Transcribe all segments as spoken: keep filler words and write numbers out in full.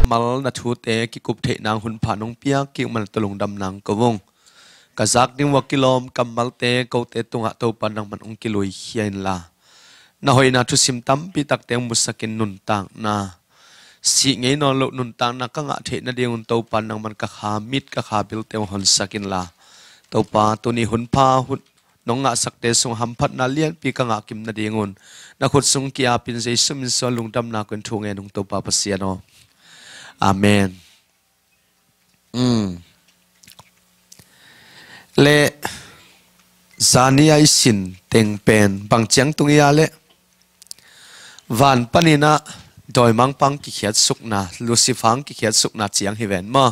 kammal na thute kikup theih nang hun pha nong piak kik man tawh lungdam nang ko ung. Ka zak ding ua kilawm kammalte kote tungah Topa nangman ong kilui khia inla, na hoihna thusim tampi takte ong musakin nuntakna, sih ngei nawn loh nuntakna ka ngah theih nadingun Topa nangman ka kha mit ka kha bilte ong honsak inla, Topa tuni hun pha hun nong ngahsakte sung hamphatna lianpi ka ngah kim nadingun na khut sung ki-apin Jesu min suang lungdamna kong thu ngen ung Topa Pasian aw. Amen. Mm. Le zani a i sin teng pen bang ciang tung ia le van paninah dawimangpang kikhiatsukna, Lucifer ang kikhiatsukna ciang hi ven maw?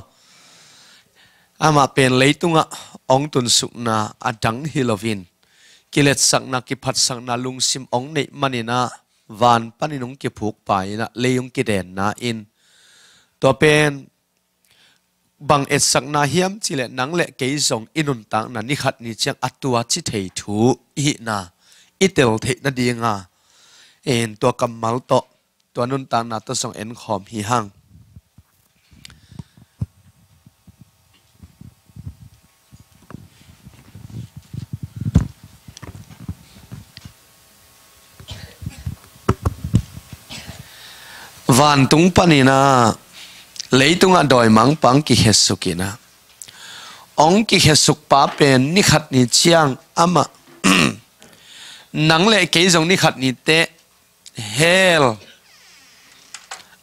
Amah pen leitungah ong tunsukna a dang hi loin kiletsakna, kiphatsakna lungsim ong neih maninah van panin ong kiphukpa inah lei ong kidenna in tua pen bang etsakna hiam cileh nang le kei zong i nuntakna nikhat ni ciang a tua ci thei thu i hihna i tel theih nadinga in tua kammal tawh tua nuntakna tawh zong enkhawm hi hang. Vantung paninah leitungah dawimangpang kikhesuk inah ong kikhesukpa pen nikhat ni ciang amah nang le kei zong nikhat ni teh hell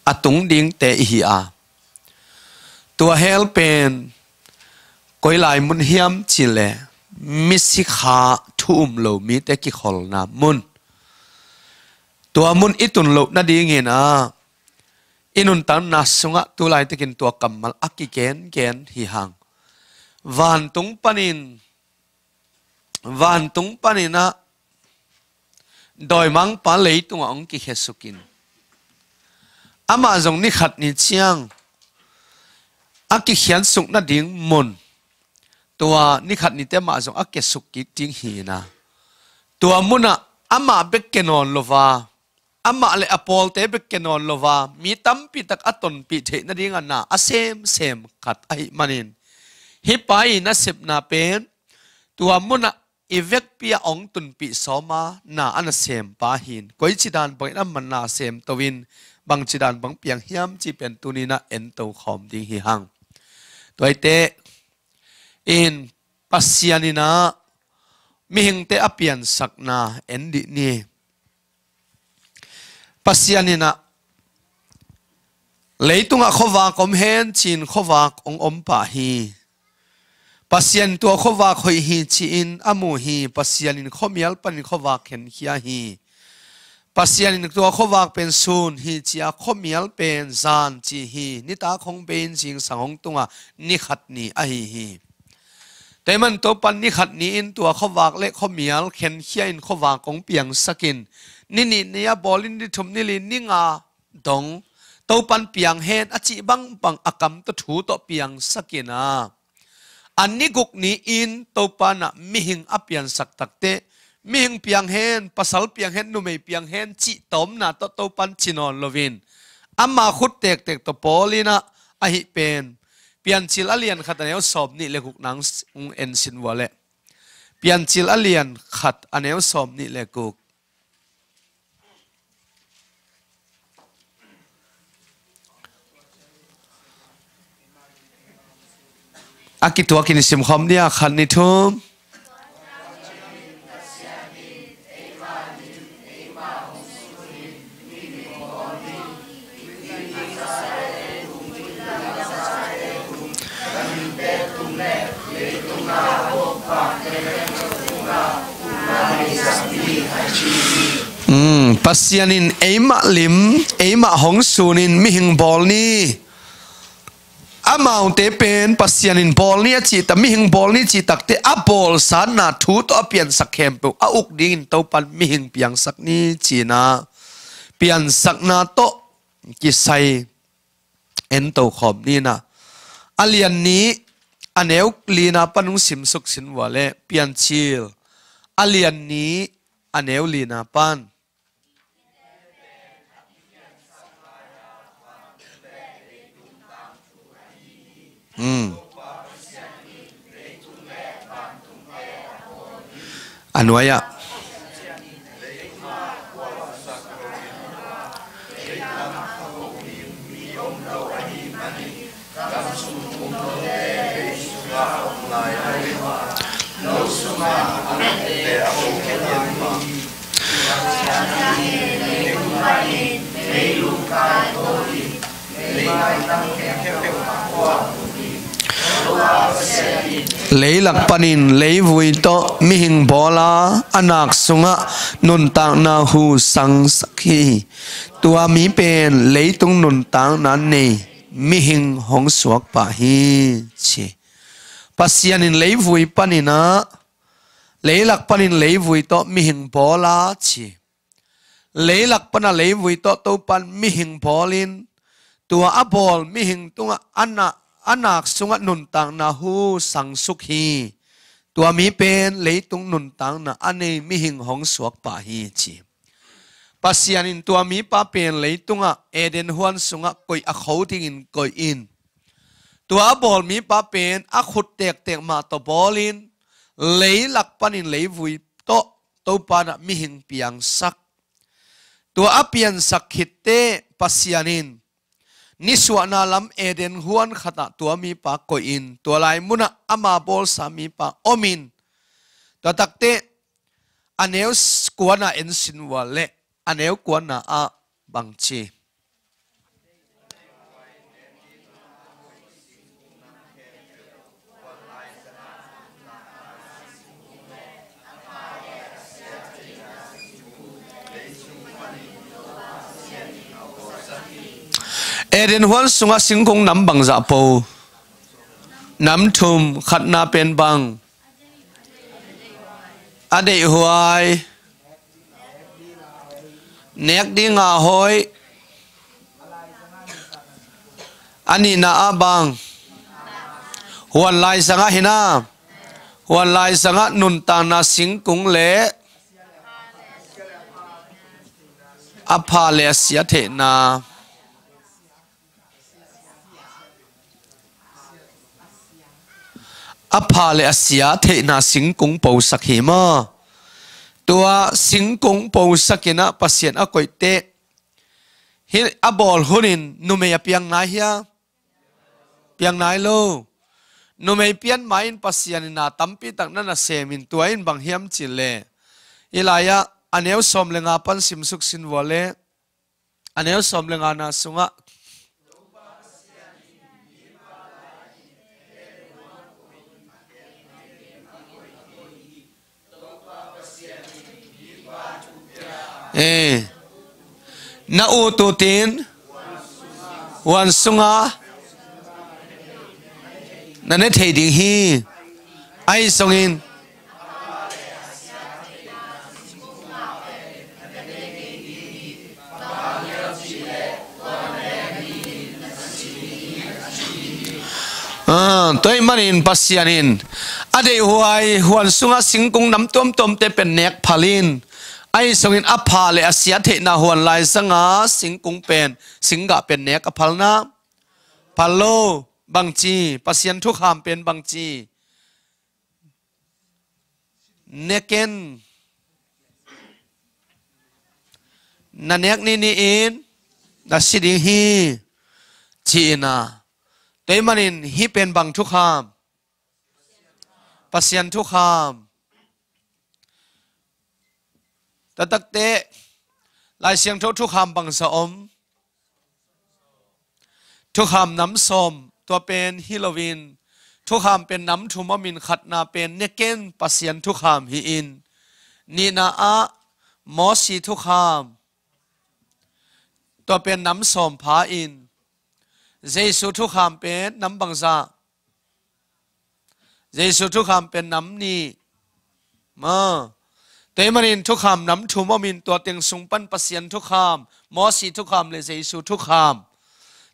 a tung dingte i hi a, tua hell pen koi lai mun hiam cileh misikha thu um lo mite kikholna mun. Tua mun i tun loh nadingin ah i nuntakna sungah tulaitakin tua kammal a kigengen hi hang. Vantung panin vantung paninah dawimangpa leitungah ong kikhesukin amah zong nikhat ni ciang a kikhiatsuk nading mun, tua nikhat nite amah zong a kesuk kik ding hi inah tua munah amah bek ke nawn lova, amah le a pawlte bek ke nawn lova mi tampitak a tonpih theih nadinga na a semsem khat ahih manin hih pa i nasepna pen tua munah i vekpi a ong tunpih sawma na a nasempa hin koici dan bangin a man na semto in bangci dan bang piang hiam cih pen tuninah ento khawm ding hi hang. Tuaite in Pasian inah mihingte a piansakna en dih ni. Pasian inah leitungah khuavak om hen ci-in khuavak ong om pah hi. Pasian tua khuavak hoih hi ci-in a mu hi. Pasian in khuamial panin khuavak khenkhia hi. Pasian in tua khuavak pen sun hi ci-a khuamial pen zan ci hi. Nitak hong bei-in zingsang hong tunga nikhat ni ahi hi. Tua ahih man Topan nikhat ni-in tua khuavak le khuamial khenkhia in khuavak ong piangsakin ni nih ni a bawlin ni thum ni li ni nga dong Topan piang hen a cih bangbang a kam tawh thu tawh piangsakin a a ni guk ni-in Topa nah mihing a piansak takteh mihing piang hen, pasal piang hen, numei piang hen cih tawmna tawh Topan ci nawn loin ama khut tektek tawh pawl inah ahi pen Piancil a lian khat a neu sawm nih le guk nang ong ensin vua leh. Piancil a lian khat a neu sawm nih le guk. A kituakin i simkhawm ni a khat ni thum. Mm, Pasian in eimah lim, eimah hong sunin mihing bawl ni. Amaute pen Pasian in bawl ni a cih tak, mihing bawl ni cih takteh a bawlsatna thu tawh a piansak khempeuh a uk dingin Topan mihing piangsak ni ci-in a piansakna tawh kisai ento khawm ni inah a lian nih a neu lina pan hong simsuk sin vua leh. Piancil a lian nih a neu lina pan. Mm. A nuai-ah. Leilak panin leivui tawh mihing bawl a, a nak sungah nuntakna hu sangsak hi. Tua mi pen leitung nuntakna nei mihing hong suak pah hi, ci. Pasian in leivui panin ah, leilak panin leivui tawh mihing bawl a, ci. Leilak pana leivui tawh Topan mihing bawlin, tua a bawl mihing tungah a na-, a nak sungah nuntakna hu sangsuk hi. Tua mi pen leitung nuntakna a nei mihing hong suak pah hi, ci. Pasian in tua mipa pen leitungah Eden huan sungah koih a kho dingin koih in, tua a bawl mipa pen a khut tektek mah tawh bawlin, leilak panin leivui tawh Topan ah mihing piangsak. Tua a piansak khitteh Pasian in nisuahna lam Eden huan khatah tua mipa koihin, tua lai munah ama bawlsa mipa omin, tua takteh a neu kuana en sin vua leh, a neu kuana ah bang ci? Eden huan sungah singkung nam bangzah po? Nam thum. Khatna pen bang? A deihhuai. Nek dinga hoih. A nihna ah bang? Huan laizangah hi na. Huan laizangah nuntakna singkung le a pha le a sia theihna, a pha le a sia theihna singkung posak hi maw? Tua singkung posak in ah Pasian a koihteh, hih a bawl hunin numei a piang nai hia? Piang nai lo. Numei pian ma-in Pasian in na tampi tak na na semin, tua in bang hiam cih leh, hih lai-ah a neu sawm le nga pan simsuk sin vua leh, a neu sawm le ngana sungah, eh, na ut utin huan sunga na ne thei ding hi. Ahi zongin Ah, tua ahih manin Pasian in a deihhuai huan sunga singkung nam tuamtuamte pen nek phal in, ahi zongin a pha le a sia theihna huan laizanga singkung pen, singgah pen nek a phal na? Phal lo. Bangci? Pasian thukham pen bangci? Nek in. Na nek ni ni-in na si ding hi, ci-in ah. Tua ahih manin hih pen bang thukham? Pasian thukham. Tua takteh Lai Siangtho thukham bangzah om? Thukham nam sawm. Tua pen hi loin, thukham pen nam thum omin, khatna pen nek in Pasian thukham hi-in, nihna ah Mosi thukham, tua pen nam sawm pha-in, Jesu thukham pen nam bangzah? Jesu thukham pen nam nih. Ma. Tua ahih manin thukham nam thum omin, tua teng sung pan Pasian thukham, Mosi thukham le Jesu thukham.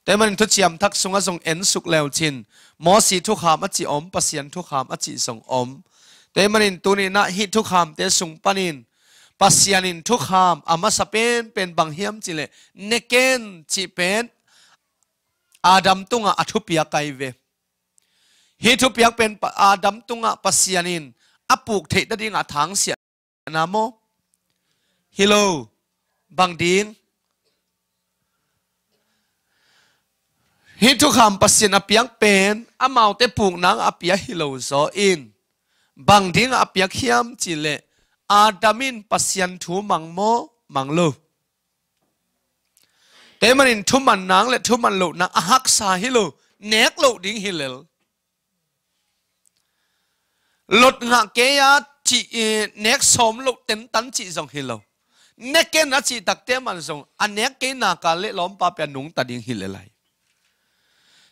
Tua ahih manin Thuciam Thak sungah zong en suk leu cin, Mosi thukham a cih om, Pasian thukham a cih zong om. Tua ahih manin tuni-in ah hih thukhamte sung panin Pasian in thukham a masa penpen bang hiam cih leh, nek in cih pen Adam tungah a thupiak ahi ve. Hih thupiak pen Pa-, Adam tungah Pasian in a puk theih nadingah a thangsiahna maw? Hi lo. Bang ding? Hih thukham Pasian a piak pen amaute puknang a pia hi lo zaw in, bang dingah a piak hiam cihleh, Adam in Pasian thu mang maw? Mang lo. Tua ahih manin thuman nang le thuman loh nang a haksa hi lo, nek loh ding hi lel. Lot ngah kei a cih, eh, nek sawm loh tentan cih zong hi lo. Ne ken a cih takte man zong a nek kei naka le lawmpa pia nungta ding hi lel lai.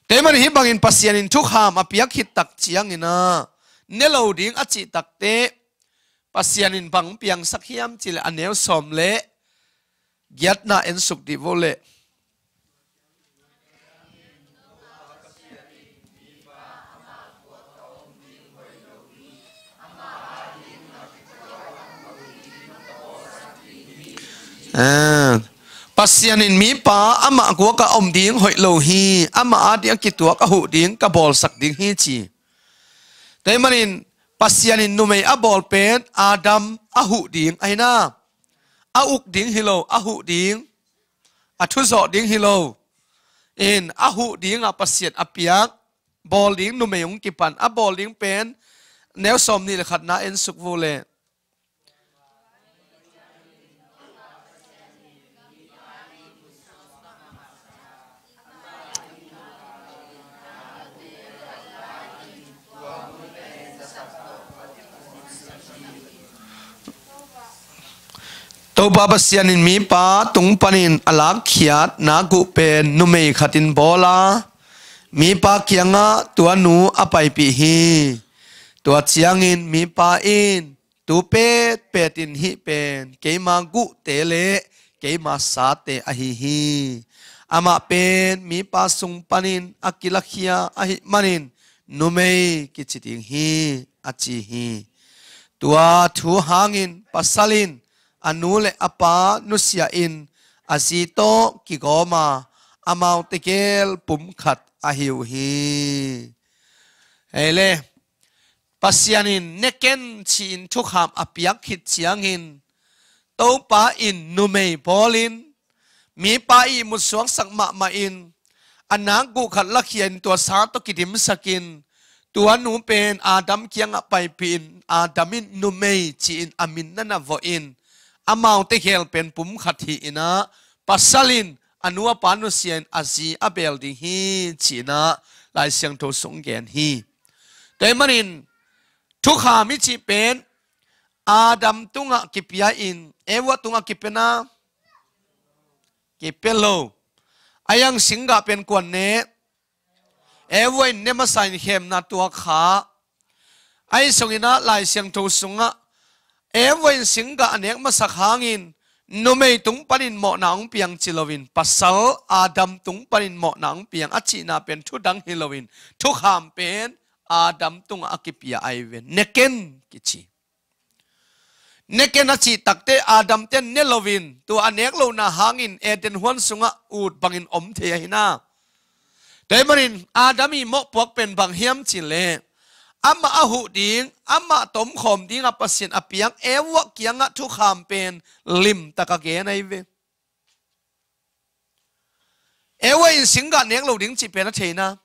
Tua ahih manin hih bangin Pasian in thukham a piak khit tak ciangin ah, ne lo ding a cih takte Pasian in bang piangsak hiam cihleh a neu sawm le giatna en suk dih vo leh. Ah, Pasian in mipa amah guak a om ding hoih lo hi, amah ading a kituak a huh ding ka bawlsak ding hi ci. Tua ahih manin Pasian in numei a bawl pen Adam a huh ding ahi na. A uk ding hi lo, a huh ding, a thuzawh ding hi lo. In a huh dingah Pasian a piak, bawl ding numei hong kipan, a bawl ding pen neu sawm nih le khatna en suk vo leh. Topa Pasian in mipa tung panin a lakkhiat nakguh pen numei khatin bawl a, mipa kiangah tua nu a paipih hi. Tua ciangin mipa in, tu petpet in hih pen keima guhte le keima sate ahi hi. Amah pen mipa sung panin a kilakhia ahih manin numei kici ding hi, a ci hi. Tua thu hangin pasal in a nu le a pa nusia in a zi tawh kigawm a, amaute gel pumkhat ahi uh hi. Hei le, Pasian in ne ken ci-in thukham a piak khit ciangin, Topa in numei bawlin, mipa ihmut suaksak mahmah in, a nakguh khat lakhia in tua sa tawh kidimsak in, tua nu pen Adam kiangah paipih in, Adam in numei ci-in a min na na vawh in, amaute gel pen pumkhat hi in ah, pasal in a nu a pa nusia in a zi a beel ding hi ci-in ah Lai Siangtho sung gen hi. Tua ahih manin thukham i cih pen Adam tungah kipia in, Eva tungah kipia na? Kipia lo. A iang singgah pen kuan ne? Eva in ne masa in khemna tuak kha. Ahi zongin ah Lai Siangtho sungah Eva in singgah a nek masak hangin numei tung panin mawhna hong piang ci loin, pasal Adam tung panin mawhna hong piang a cihna pen thu dang hi loin, thukham pen Adam tungah a kipia ahi ve. Ne ken kici. Ne ken a cih takte Adam ten ne loin, tua a nek lohna hangin Eden huan sungah ut bangin om thei ahi na. Tua ahih manin Adam ii mawhpuak pen bang hiam cih leh, amah a huh ding, amah tawh omkhawm dingah Pasian a piak Eva kiangah thukham pen limtak a gen ahi ve. Eva in singgah nek lo ding cih pen a thei na?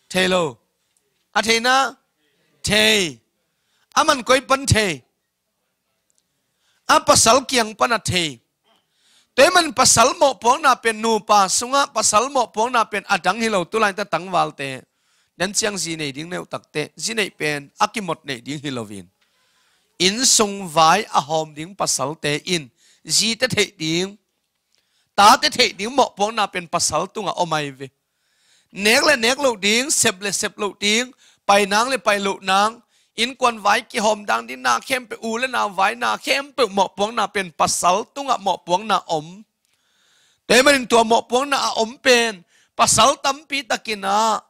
Thei lo. A thei na? Thei. Aman koi pan thei? A pasal kiang pan a thei. Tua ahih manin pasal mawhpuakna pen, nupa sungah pasal mawhpuakna pen a dang hi lo, tu laitak tangvalte. Nan ciang zi nei ding neuh takte, zi neih pen a kimot neih ding hi loin, innsung vai a hawm ding pasalte in zite theih ding, tate theih ding mawhpuakna pen pasal tungah om ahi ve. Nek le nek loh ding, sep le sep loh ding, pai nang le pai loh nang, innkuan vai kihawm dang ding, na khempeuh, u le nau vai na khempeuh mawhpuakna pen pasal tungah mawhpuakna om. Tua ahih manin tua mawhpuakna a om pen pasal tampi takin ah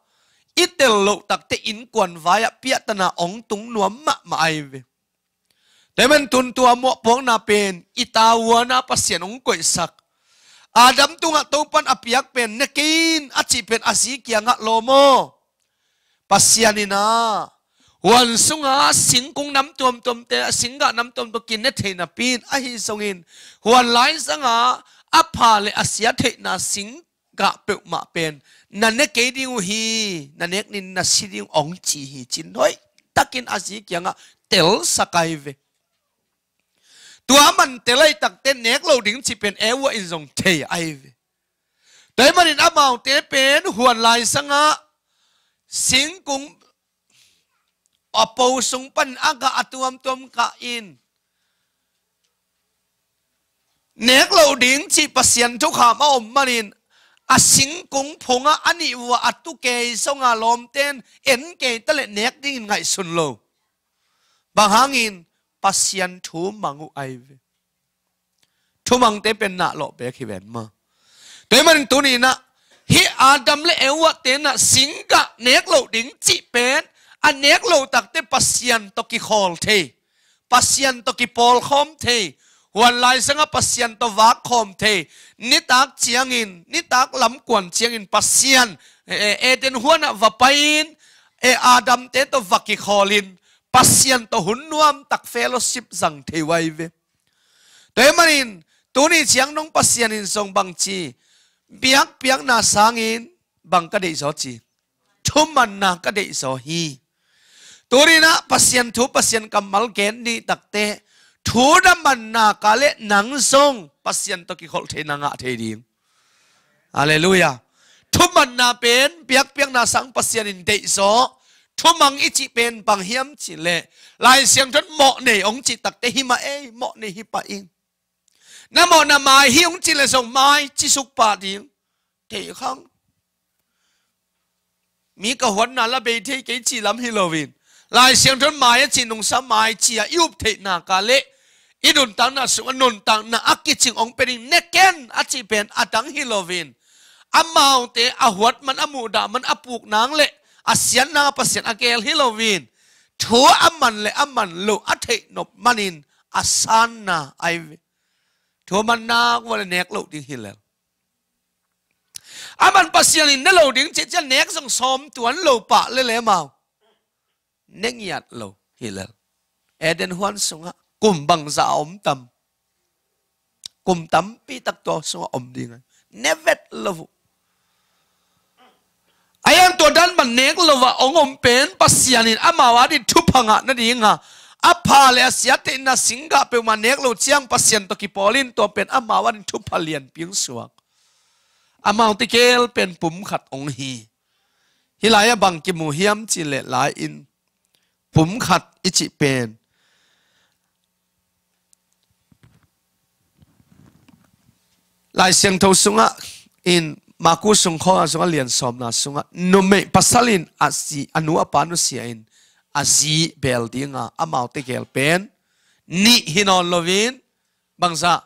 i tel loh takte innkuan vai-ah piahtana hong tung nuam mahmah ahi ve. Tua ahih manin tun tua mawhpuakna pen i tavuan ah Pasian hong koihsak. Adam tungah Topan a piak pen ne kei in a cih pen a zi kiangah lawm aw. Pasian in ah huan sunga singkung nam tuamtuamte, a singgah nam tuamtuam kine thei napi in, ahi zongin huan laisanga a pha le a sia theihna singgah peuhmah pen na ne kei ding uh hi, na nek ning, na si ding uh, hong ci hi, ci-in hoih takin a zi kiangah telsak ahi ve. Tua man tel ahih takteh nek lo ding cih pen Eva in zong thei ahi ve. Tua ahih manin amaute pen huan laisangah singkung a po sung pan a gah a tuamtuam kah in, nek lo ding cih Pasian thukham a om manin, a singkung phungah a nih uh a tu kei zonga lawmte in en kei ta leh nek dingin ngaihsun lo. Bang hangin? Pasian thu mang uh ahi ve. Thumangte pen nah lawh bek hi ven maw. Tua ahih manin tuni in ah hih Adam le Eva te in ah singgah nek lo ding cih pen a nek lo takteh Pasian tawh kikhawl thei, Pasian tawh kipawlkhawm thei, huan laisangah Pasian tawh vakkhawm thei, nitak ciangin, nitak lamkuan ciangin Pasian, eh, eh, Eden huanah va pai-in, eh, Adam te tawh va kikhawlin, Pasian tawh hun nuamtak fellowship zang thei uh ahi ve. Tua ahih manin tuni ciang dong Pasian in zong bang ci, biakpiakna sangin bang ka deihzaw ci, thumanna ka deihzaw hi. Tuni in ah Pasian thu, Pasian kammal gen ding takteh thu na man nak leh nang zong Pasian tawh kikholh theihna ngah thei ding. Halleluiah. Thumanna pen biakpiakna sang Pasian in deihzaw. Thumang i cih pen bang hiam cih leh, Lai Siangtho in mawhnei hong cih takteh hi mah ei, mawhnei hi pah ing. Na mawhna mai hi hong cih leh zong mai cisuk pah ding. Thei khang. Mi ka huatna la bei thei kei cih lam hi loin, Lai Siangtho in mai a cih nungsa mai ci-a i up theih nak leh i nuntakna sungah nuntakna a kicing hong pia ding ne ken a cih pen a dang hi loin, amaute a huat man, a muhdah man, a puk nang le a siat nang a Pasian a gel hi loin, thu a man le a man loh a theihnop manin a sanna ahi ve. Thu a man nak uh leh nek loh ding hi lel. A man Pasian in ne lo ding cih ciang nek zong sawm tuan lo pah lel e amau. Ne ngiat lo hi lel. Eden huan sungah kum bangzah a om tam? Kum tampi tak tua sungah om ding a, ne vet lo uh. A iang tua dan man nek lo a hong om pen Pasian in amau adingin thupha ngah nadinga a pha le a sia theihna singgah peuhmah nek lo ciang Pasian tawh kipawl in tua pen amau adingin thupha lianpi hong suak. Amaute gel pen pum khat hong hi. Hih lai-ah bang kimu hiam cih leh lai-in pum khat i cih pen Lai Siangtho sungah in Marku sung khawng sungah lian sawmna sungah numei pasal in a zi, a nu a pa nusia in a zi bel dinga amaute gel pen nih hi nawn loin bangzah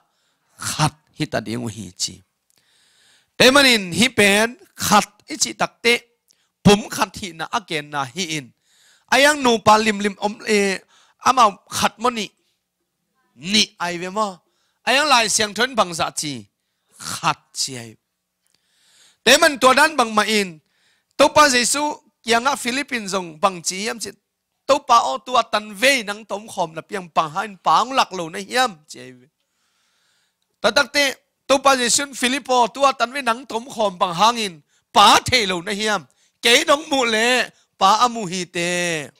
khat hi ta ding uh hi ci. Tua ahih manin hih pen khat i cih takteh pum khat hihna a genna hi-in, a iang nupa limlim om, eh, amau khat maw nih? Nih ahi ve maw? A iang Lai Siangtho in bangzah ci? Khat ci ahi. Tua ahih manin tua dan bangmah in Topa Jesu kiangah Philip in zong bang ci hiam cih, Topa aw, tua tanvei nang tawh om khawm napi-in bang hangin Pa hong lak lo na hiam ci ahi ve. Tua takteh Topa Jesu in Philip aw, tua tanvei nang tawh om khawm bang hangin Pa thei lo na hiam? Kei nong muh leh Pa a mu hi teh.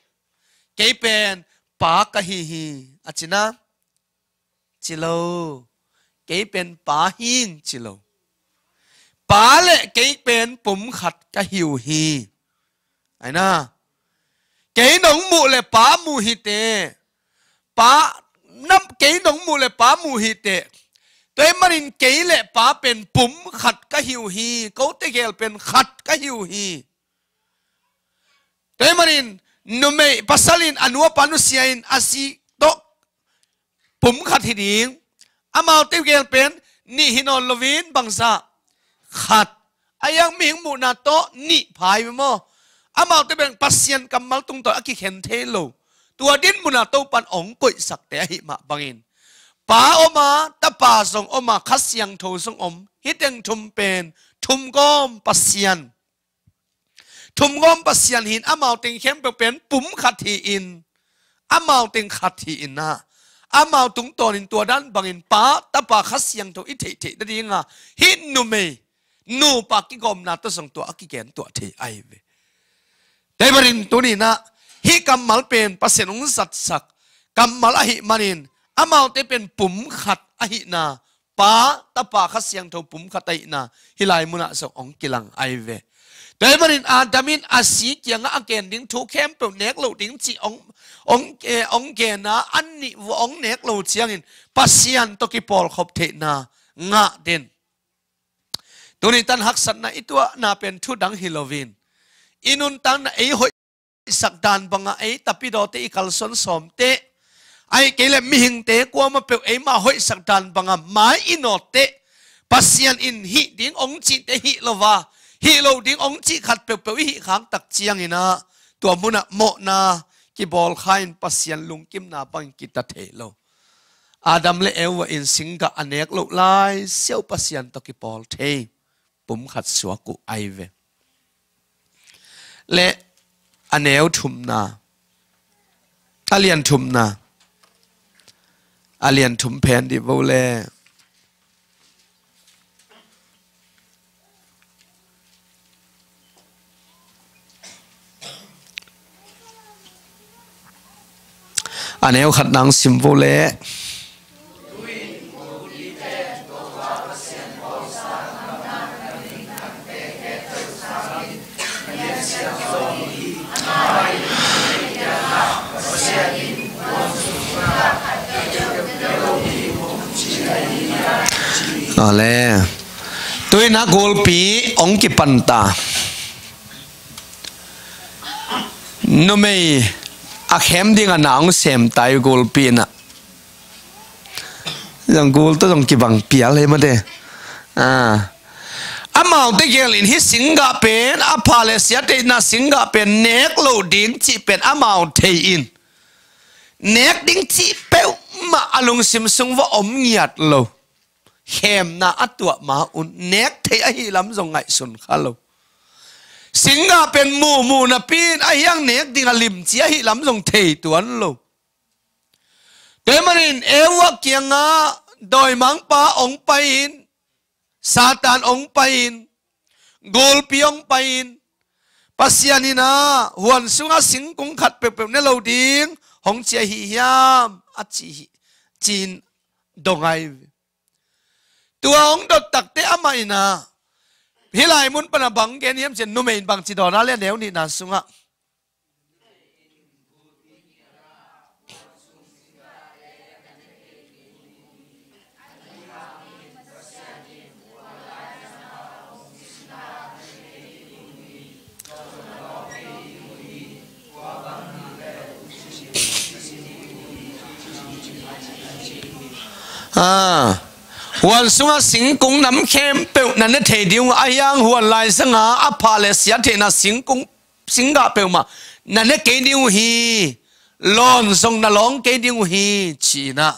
Kei pen Pa ka hi hi a ci na. Ci lo. Kei pen Pa hing ci lo. Pa le kei pen pum khat ka hi uh hi. Ai na. Kei nong muh le Pa mu hi teh. Pa nam, kei nong muh le Pa mu hi teh. Tua ahih manin kei le Pa pen pum khat ka hi uh hi. Kote gel pen khat ka hi uh hi. Tua ahih manin numei pasal in a nu a pa nusia in a zi tawh pum khat hi ding. Amaute gel pen nih hi nawn loin bangzah khat. A iang mihing muhna tawh nih pha hi ve maw? Amaute pen Pasian kammal tungtawn a kikhen thei lo. Tua din munah Topa in hong koihsakte ahih mah bangin Pa om a, Tapa zong om a, Kha Siangtho zong om. Hih teng thum pen thumgawm Pasian. thumgawm Pasian hi-in amau teng khempeuh pen pum khat hi-in, amau teng khat hi-in ah, amau tungtawnin tua dan bangin Pa, Tapa, Kha Siangtho i theihtheih nadinga hih numei nupa kigawmna tawh zong tua a kigen tuah thei ahi ve. Tua ahih manin tuni-in ah hih kammal pen Pasian hong zatsak kammal ahih manin amaute pen pum khat ahihna, Pa, Tapa, Kha Siangtho pum khat ahihna hih lai munah zong hong kilang ahi ve. Tua ahih manin Adam in a si kiangah a gen ding thu khempeuh nek loh ding cih hong, hong, eh, hong gen a, an nih vua hong nek loh ciangin Pasian tawh kipawlkhop theihna ngah den. Tuni tan haksatna i tuahna pen thu dang hi loin, i nuntakna ei hoihsak dan banga ei tapidawte, i kalsuan sawmte, ahih kei leh mihingte kuamah peuh eima hoihsak dan banga mai i nawtte, Pasian in hih ding hong cihte hih lo a, hih lo ding hong cih khat peuhpeuh i hih khak tak ciangin ah, tua munah mawhna kibawlkha-in Pasian lungkimna bangin kita thei lo. Adam le Eva in singgah a nek loh lai siau Pasian tawh kipawl thei pum khat suak uh ahi ve. Le a neu thumna, a lian thumna, a lian thum phen dih vo le. A neu khat nang sim vo le. Awle. Tuni-in ah gulpi hong kipan ta. Numei a khem ding a na hong sem ta i gulpi in ah. Zong gul tawh zong kibang pial hi mate. Ah. Amaute gel in hih singgah pen, a pha le sia theihna singgah pen nek loh ding cih pen amau thei in, nek ding cih peuhmah a lungsim sung va om ngiat lo. Khemna a tuah ma un nek thei ahih lam zong ngaihsun kha lo. Singgah pen muhmuh napi in a hiang nek ding a limci ahih lam zong thei tuan lo. Tua ahih manin Eva kiangah dawimangpa hong pai in, Satan hong pai in, gulpi hong pai in, Pasian in ah huan sungah singkung khat peuhpeuh ne lo ding hong ci ahi hiam a ci hi, ci-in dong ahi ve. Tua hong dot takteh amah in ah hih lai mun pan a bang gen hiam cih leh numei in bangci dawn a le a neu nihna sungah. Ah, huan sungah singkung nam khempeuh na ne thei ding uh a, a hiang huan laizangah a pha le sia theihna singkung singgah peuhmah na ne kei ding uh hi, lawn zong na lawng kei ding uh hi, ci-in ah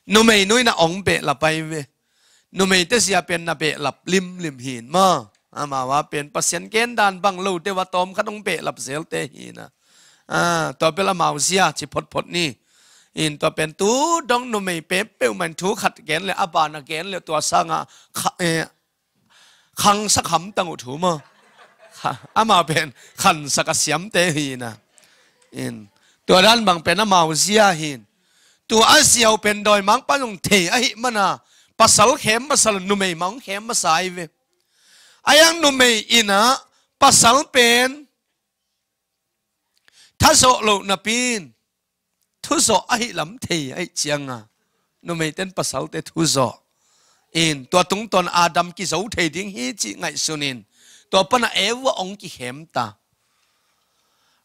numeinu in ah hong behlap ahi ve. Numeite zia pen na behlap limlim hi-in maw. Amau a pen Pasian gen dan bang lo deuh a tawm khat hong behlap zelte hi-in ah. Ah, tua bel amau zia ci photphot ni. In tua pen tu dong numei peuhmah in thu khat gen le a ban a gen le tua sangah kha-, eh, khangsak hamtang uh thu maw. Kha-, amau pen khansak a siamte hi-in ah. In, tua dan bang pen amau zia hi-in. Tua a ziau pen dawimangpa zong thei ahih mana, pasal khem masa lo, numei mah hong khem masa ahi ve. A hiang numei in ah pasal pen thazawh loh napi in thuzawh ahih lam thei ahih ciangah numeite in pasalte thuzawh in, tua tungtawn Adam kizo thei ding hi cih ngaihsun in, tua pan a Eva hong kikhem ta.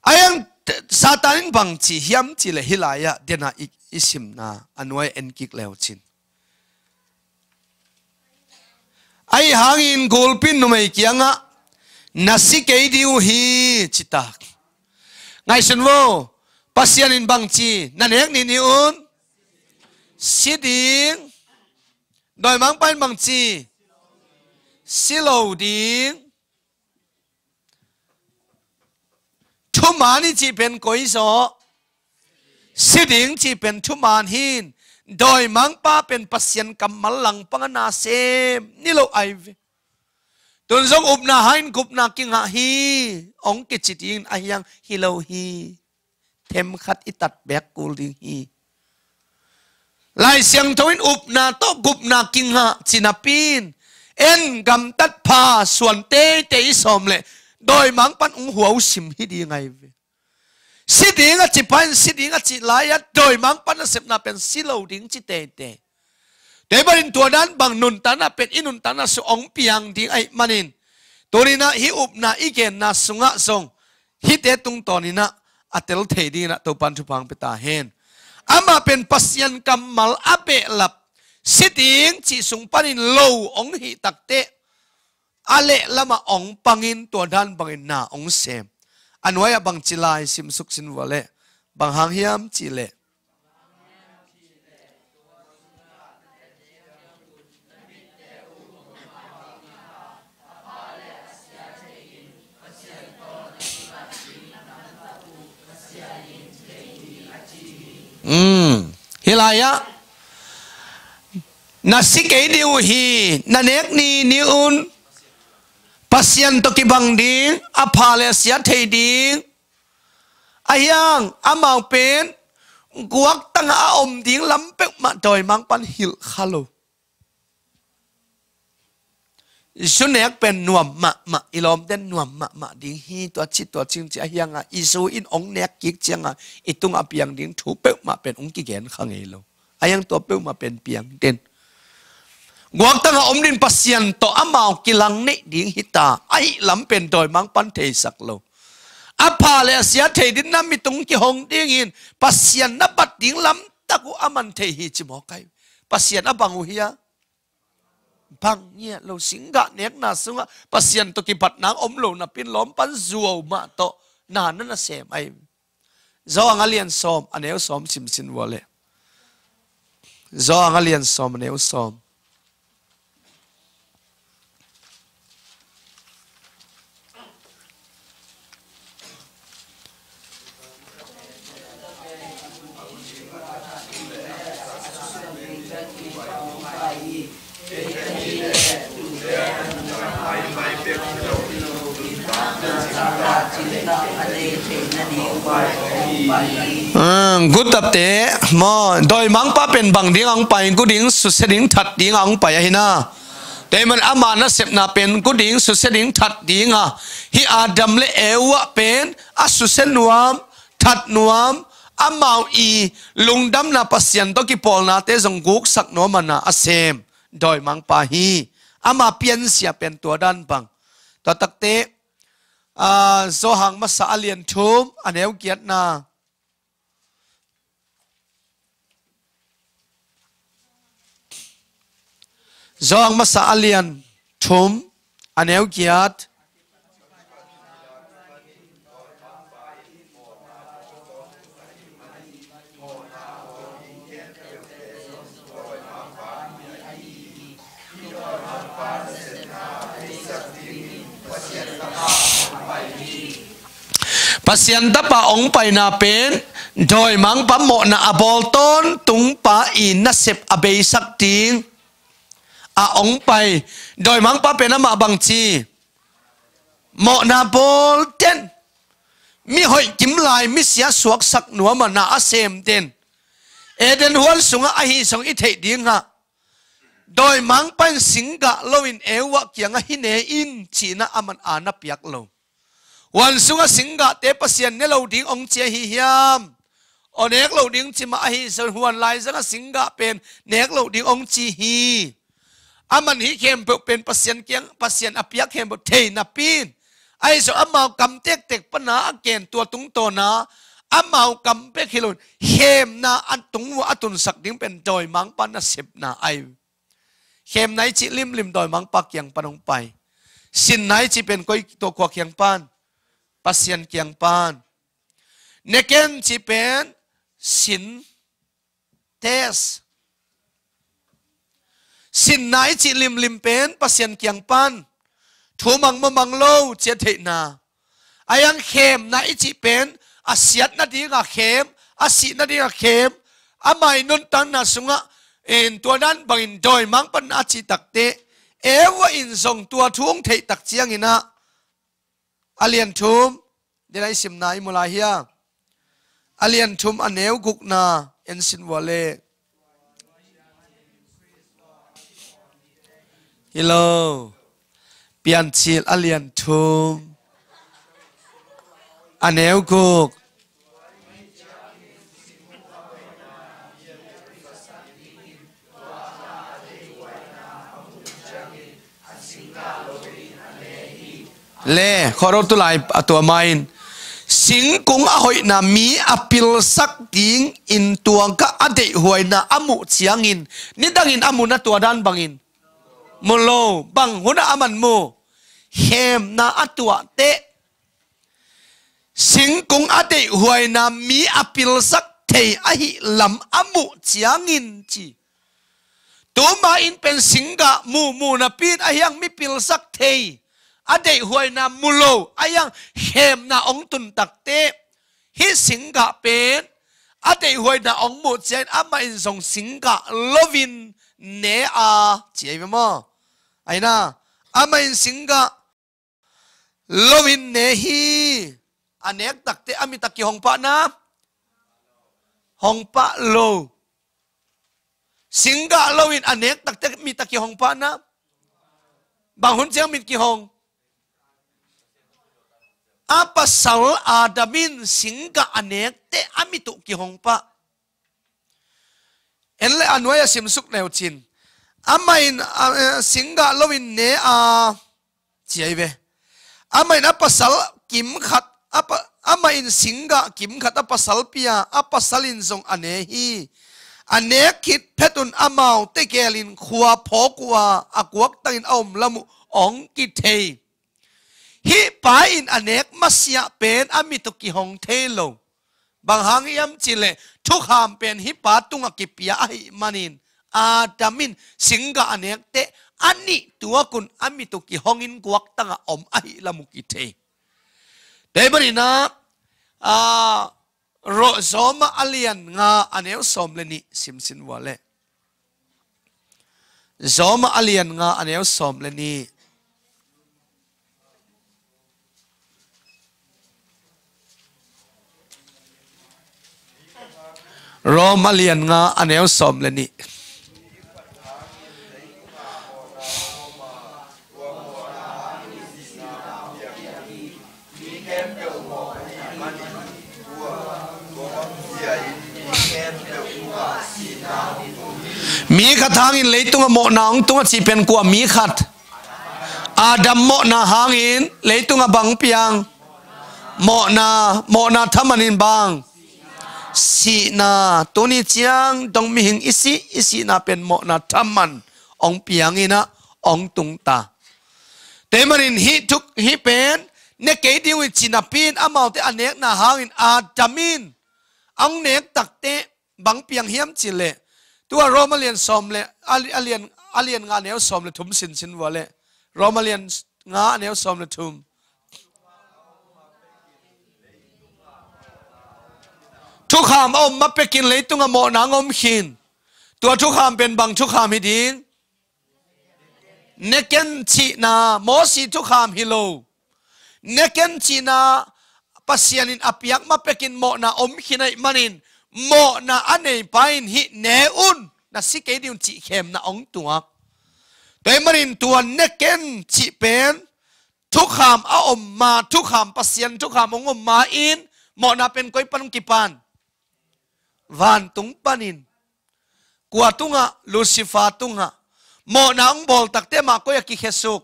A hiang Satan in bangci hiam cih leh hih lai-ah den a i, i simna a nuai en kik leu cin. Ahi hangin gulpi in numei kiangah na si kei ding uh hi, ci ta. Ngaihsun vo, Pasian in bangci na nek ni ni un si ding. Dawimangpa in bangci si lo ding. thuman i cih pen koi zaw? Si ding cih pen thuman hi in, dawimangpa pen Pasian kammal langpang a nasem ni lo ahi ve. Tun zong upna hangin gupna kingah hi, hong kici dingin ahi hang hi lo hi. Themkhat i tat bek kul ding hi. Lai Siangtho in upna tawh gupna kingah ci napi in, en gamtat pha suan teitei i sawm leh dawimangpa'n hong huausim hi ding ahi ve. Si ding a ci pa in si ding a cih lai-ah dawimangpa nasepna pen si lo ding ci teitei. Tua ahih manin tua dan bang nuntakna pen i nuntakna sung hong piang ding ahih manin, tuni-in ah hih upna i genna sungah zong hihte tungtawnin ah a tel thei dingin ah Topa'n thupha hong pia ta hen. Amah pen Pasian kammal a behlap, si ding cih sung panin lo hong hih takteh a lehlamah hong pangin tua dan bangin na hong sem. A nuai-ah bangci lai simsuk sin vua leh, bang hang hiam cih leh, um, hih lai-ah na si kei ding uh hi, na nek ni ni un, Pasian tawh kibang ding, a pha le a sia thei ding. Ahi hang amau pen guaktangah a om ding lam peuhmah dawimangpa'n hilh kha lo. Zu nek pen nuam mahmah, i lawmte'n nuam mahmah ding hi, tua ci tua cing ci ahi hang a, i zu in hong nek kik ciangah i tungah a piang ding thu peuhmah pen hong kigen kha ngei lo. Ahi hang tua peuhmah pen piang den. Guaktangah om ding Pasian tawh amau kilang neih ding hi ta, ahih lam pen dawimangpa'n theisak lo. A pha le a sia thei ding, na mit hong kihong dingin Pasian na bat ding lamtak uh aman thei hi ci mawk ahi. Pasian a bang uh hia? Bang ngiat lo. Singgah nekna sungah Pasian tawh kibatna om lo napi-in lawmpan zuau mah tawh na na nasem ahi. Johan a lian sawm, a neu sawm simsin vua leh. Johan a lian sawm, a neu sawm. Ah, gutapte maw, dawimangpa pen bang ding a hong pai, gu ding, susia ding, that ding a hong pai ahi na. Tua ahih manin ama nasepna pen gu ding, susia ding, that ding a, hih Adam le Eva pen a susia nuam, that nuam, amau i lungdamna Pasian tawh kipawlnate zong guksak nuam a na a sem dawimangpa hi. Ama piansia pen tua dan bang. Tua takte, ah, Johan masa a lian thum, a neu giatna. Johan masa a lian thum, a neu giat. Pasian Tapa hong paina pen dawimangpa mawhna a bawl tawntungpa i nasep a beisak ding a hong pai. Dawimangpa pen amah bangci? Mawhna bawl den. Mi hoih kim lai, mi sia suaksak nuam a na a sem den. Eden huan sungah ahi zong i theih dingah, dawimangpa in singgah loin Eva kiangah hih ne in ci-in ah aman a na piak lo. Huan sungah singgahte Pasian ne lo ding hong ci ahi hiam? Aw, nek lo ding ci mah ahi zong, huan lai zangah singgah pen nek lo ding hong ci hi. Aman hih khempeuh pen Pasian kiang, Pasian a piak khempeuh thei napi-in, ahi zong amau kam tektek pana a ken tua tungtawna, amau kam bek hi loin khemna a tung uah a tunsak ding pen dawimangpa nasepna ahi. Khemna i cih limlim dawimangpa kiang pan hong pai. Sinna i cih pen koi, tua kua kiang pan? Pasian kiang pan. Neken cih pen sin, test. Sinna i cih limlim pen Pasian kiang pan. Thu mang maw, mang lo ci a theihna. Ahi hang khemna i cih pen a siat nadingah khem, a sih nadingah khem, ama i nuntakna sungah in tua dan bangin dawimangpana a cih takteh, Eva in zong tua thu hong theih tak ciangin ah, a lian thum, den a i simna i mu lai hia? A lian thum a neu gukna en sin vua le. Hi lo. Piancil a lian thum a neu guk. Le, khuaro tu lai a tua ma in, singkung a hoihna mi a pilsak dingin tua gah a deihhuaina a muh ciangin, nidangin a muhna tua dan bangin mu lo, bang hunah a man mu? Khemna a tuahteh. Singkung a deihhuaina mi a pilsak thei ahih lam a muh ciangin ci. Tuma in pen singgah muhmuh napi in ahi hang mi pilsak thei, a deihhuaina mu lo, ahi hang khemna hong tun takteh, hih singgah pen a deihhuaina hong muh ciangin amah in zong singgah loin ne a, ci ahi ve maw? Ahi na, amah in singgah loin ne hi. A nek takteh a mit a kihong pahna? Hong pah lo. Singgah loin a nek takteh mit a kihong pahna? Bang hun ciang mit kihong? A pasal Adam in singgah a nek teh a mit uh kihong pah. En le a nuai a simsuk neu cin. Amah in, a, a, singgah loin ne a, ci ahi ve. Amah in a pasal kim khat, a pa-, amah in singgah kim khat a pasal pia, a pasal in zong a ne hi. A nek khit phetun amaute gelin khua phawk uh a, a guaktangin a om lam uh hong kithei. Hih pa in a nek masiah pen a mit uh kihong thei lo. Bang hang hiam cih leh thukham pen hih pa tungah kipia ahih manin, Adam in singgah a nek teh a nih tuakun a mit uh kihongin guaktangah om ahih lam uh kithei. Tua ahih manin ah, a, Ro-, Roma a lian nga a neu sawm le nih simsin vua le. Roma a lian nga a neu sawm le nih. Roma a lian nga a neu sawm le nih. Mi khat hangin leitungah mawhna hong tung a cih pen kua mi khat? Adam mawhna hangin leitungah bang piang? Mawhna, mawhna thaman in bang? Sihna. Tuni ciang dong mihing i sih, i sihna pen mawhna thaman hong piangin ah hong tung ta. Tua ahih manin hih thuk, hih pen ne kei ding uh hi ci napi in amaute a nekna hangin Adam in hong nek takteh bang piang hiam cih leh, tua Roma lian sawm le, a li-, a lian, a lian nga neu sawm le thum sinsin vua le. Roma lian nga neu sawm le thum. Thukham a om ma pekin leitungah mawhna hong om khin. Tua thukham pen bang thukham hi ding? Ne ken cihna, Mosi thukham hi lo. Ne ken cihna, Pasian in a piak ma pekin mawhna om khin ahih manin, mawhna a neipa in hih ne un, na si kei ding un cih khemna hong tuak. Tua ahih manin tua ne ken cih pen thukham a om ma, thukham, Pasian thukham hong om ma in, mawhna pen koi pan hong kipan? Vantung panin. Kua tungah? Lucifer tungah. Mawhna hong bawl takteh mah koi ah kikhesuk?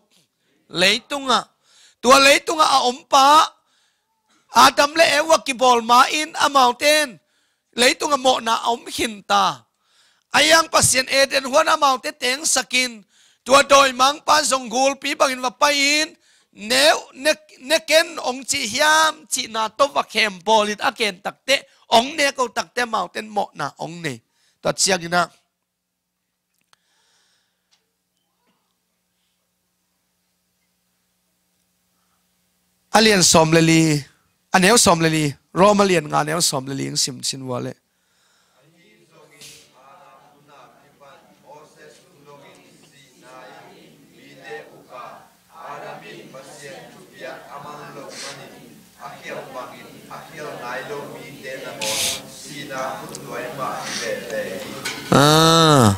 Leitungah. Tua leitungah a ompa Adam le Eva kibawl ma in amaute in leitungah mawhna a om khin ta. Ahi hang Pasian Eden huan amaute tengsakin, tua dawimangpa zong gulpi bangin va pai-in, ne, ne, ne ken hong cih hiam cihna tawh va khem bawlin a ken takteh, hong nek uh takteh amaute in mawhna hong nei. Tua ciangin ah, A lian sawm le li, a neu sawm le li, Rom a lian nga neu sawm le li hong sim sin vua leh. Ah.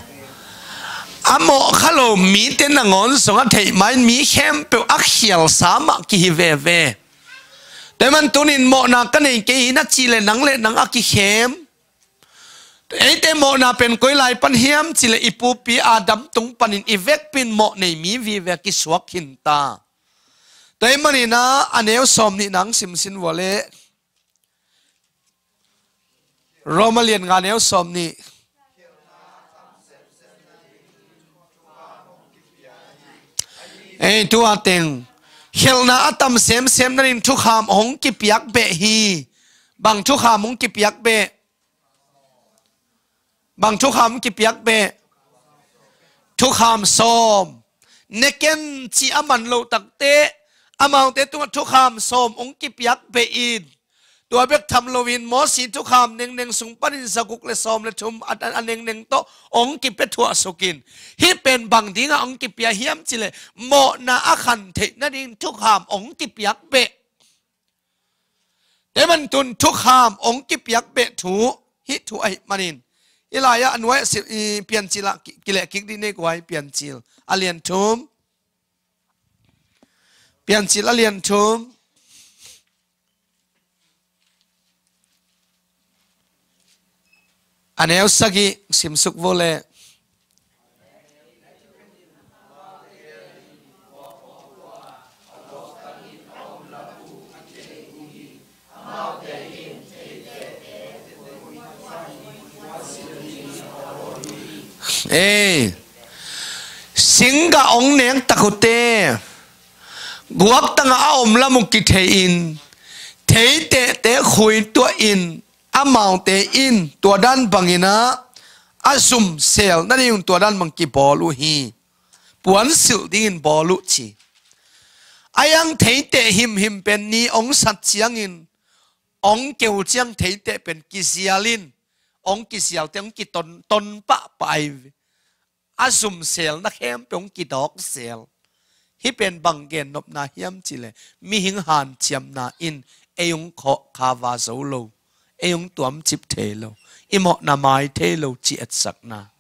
A mawh kha lo mite nangawn zong a theih main mi khempeuh a khialsa mah kihi veve. Tua ahih man tunin mawhna ka nei kei hi na cih leh nang le nang a kikhem. Eite mawhna pen koi lai pan hiam cih leh i pupi Adam tung panin i vekpi in mawh nei mi vive a kisuak khin ta. Tua ahih manin a neu sawm nih nang sim sin vua leh. Rom a lian nga neu sawm nih. Ei, tua teng. Khialhna a tam semsem nading thukham hong kipiak beh hi. Bang thukham hong kipiak beh? Bang thukham hong kipiak beh? Thukham sawm. Ne ken ci a man lo takte, amaute tungah thukham sawm hong kipiak beh in. Tua bek tham loin Mosi thukham nengneng sung panin zaguk le sawm le thum a, a, a nengneng tawh hong kipia thuah sukin. Hih pen bang dingah hong kipia hiam cih leh mawhna a khan theih nading thukham hong kipiak beh. Tua ahih man tun thukham hong kipiak beh thu, hih thu ahih manin. Hih lai-ah a nuai-ah si, i, Piancil ah ki, kileh kik dih nei guai Piancil. A lian thum. Piancil a lian thum. A neu sagih simsuk vo leh. Ei, singgah hong nek tak uh teh, guaktangah a om lam uh kithei in, theitehte khuituah in, amaute in tua dan bangin ah a zumsel nading tua dan bang kibawl uh hi. Puansilh dingin bawl uh ci. A iang theiteh himhim pen ni hong sat ciangin, hong keu ciang theiteh pen kizial in, hong kizialte hong kiton, ton pahpah ahi ve. A zumselna khempeuh hong kidawksel. Hih pen bang gennopna hiam cih leh mihing hanciamna in ei hong khawh kha va zo lo, ei hong tuamcip thei lo, i mawhna mai thei lo cih etsakna.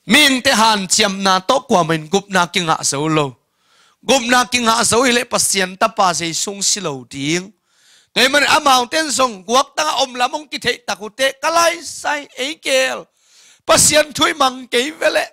Mihingte hanciamna tawh kuamah in gupna kingah zo lo. Gupna kingah zo hileh Pasian Tapa Zeisu hong si lo ding. Tua ahih manin amaute in zong guaktangah om lam hong kitheih tak uh teh, ka laisai ei gel, Pasian thu i mang kei ve leh,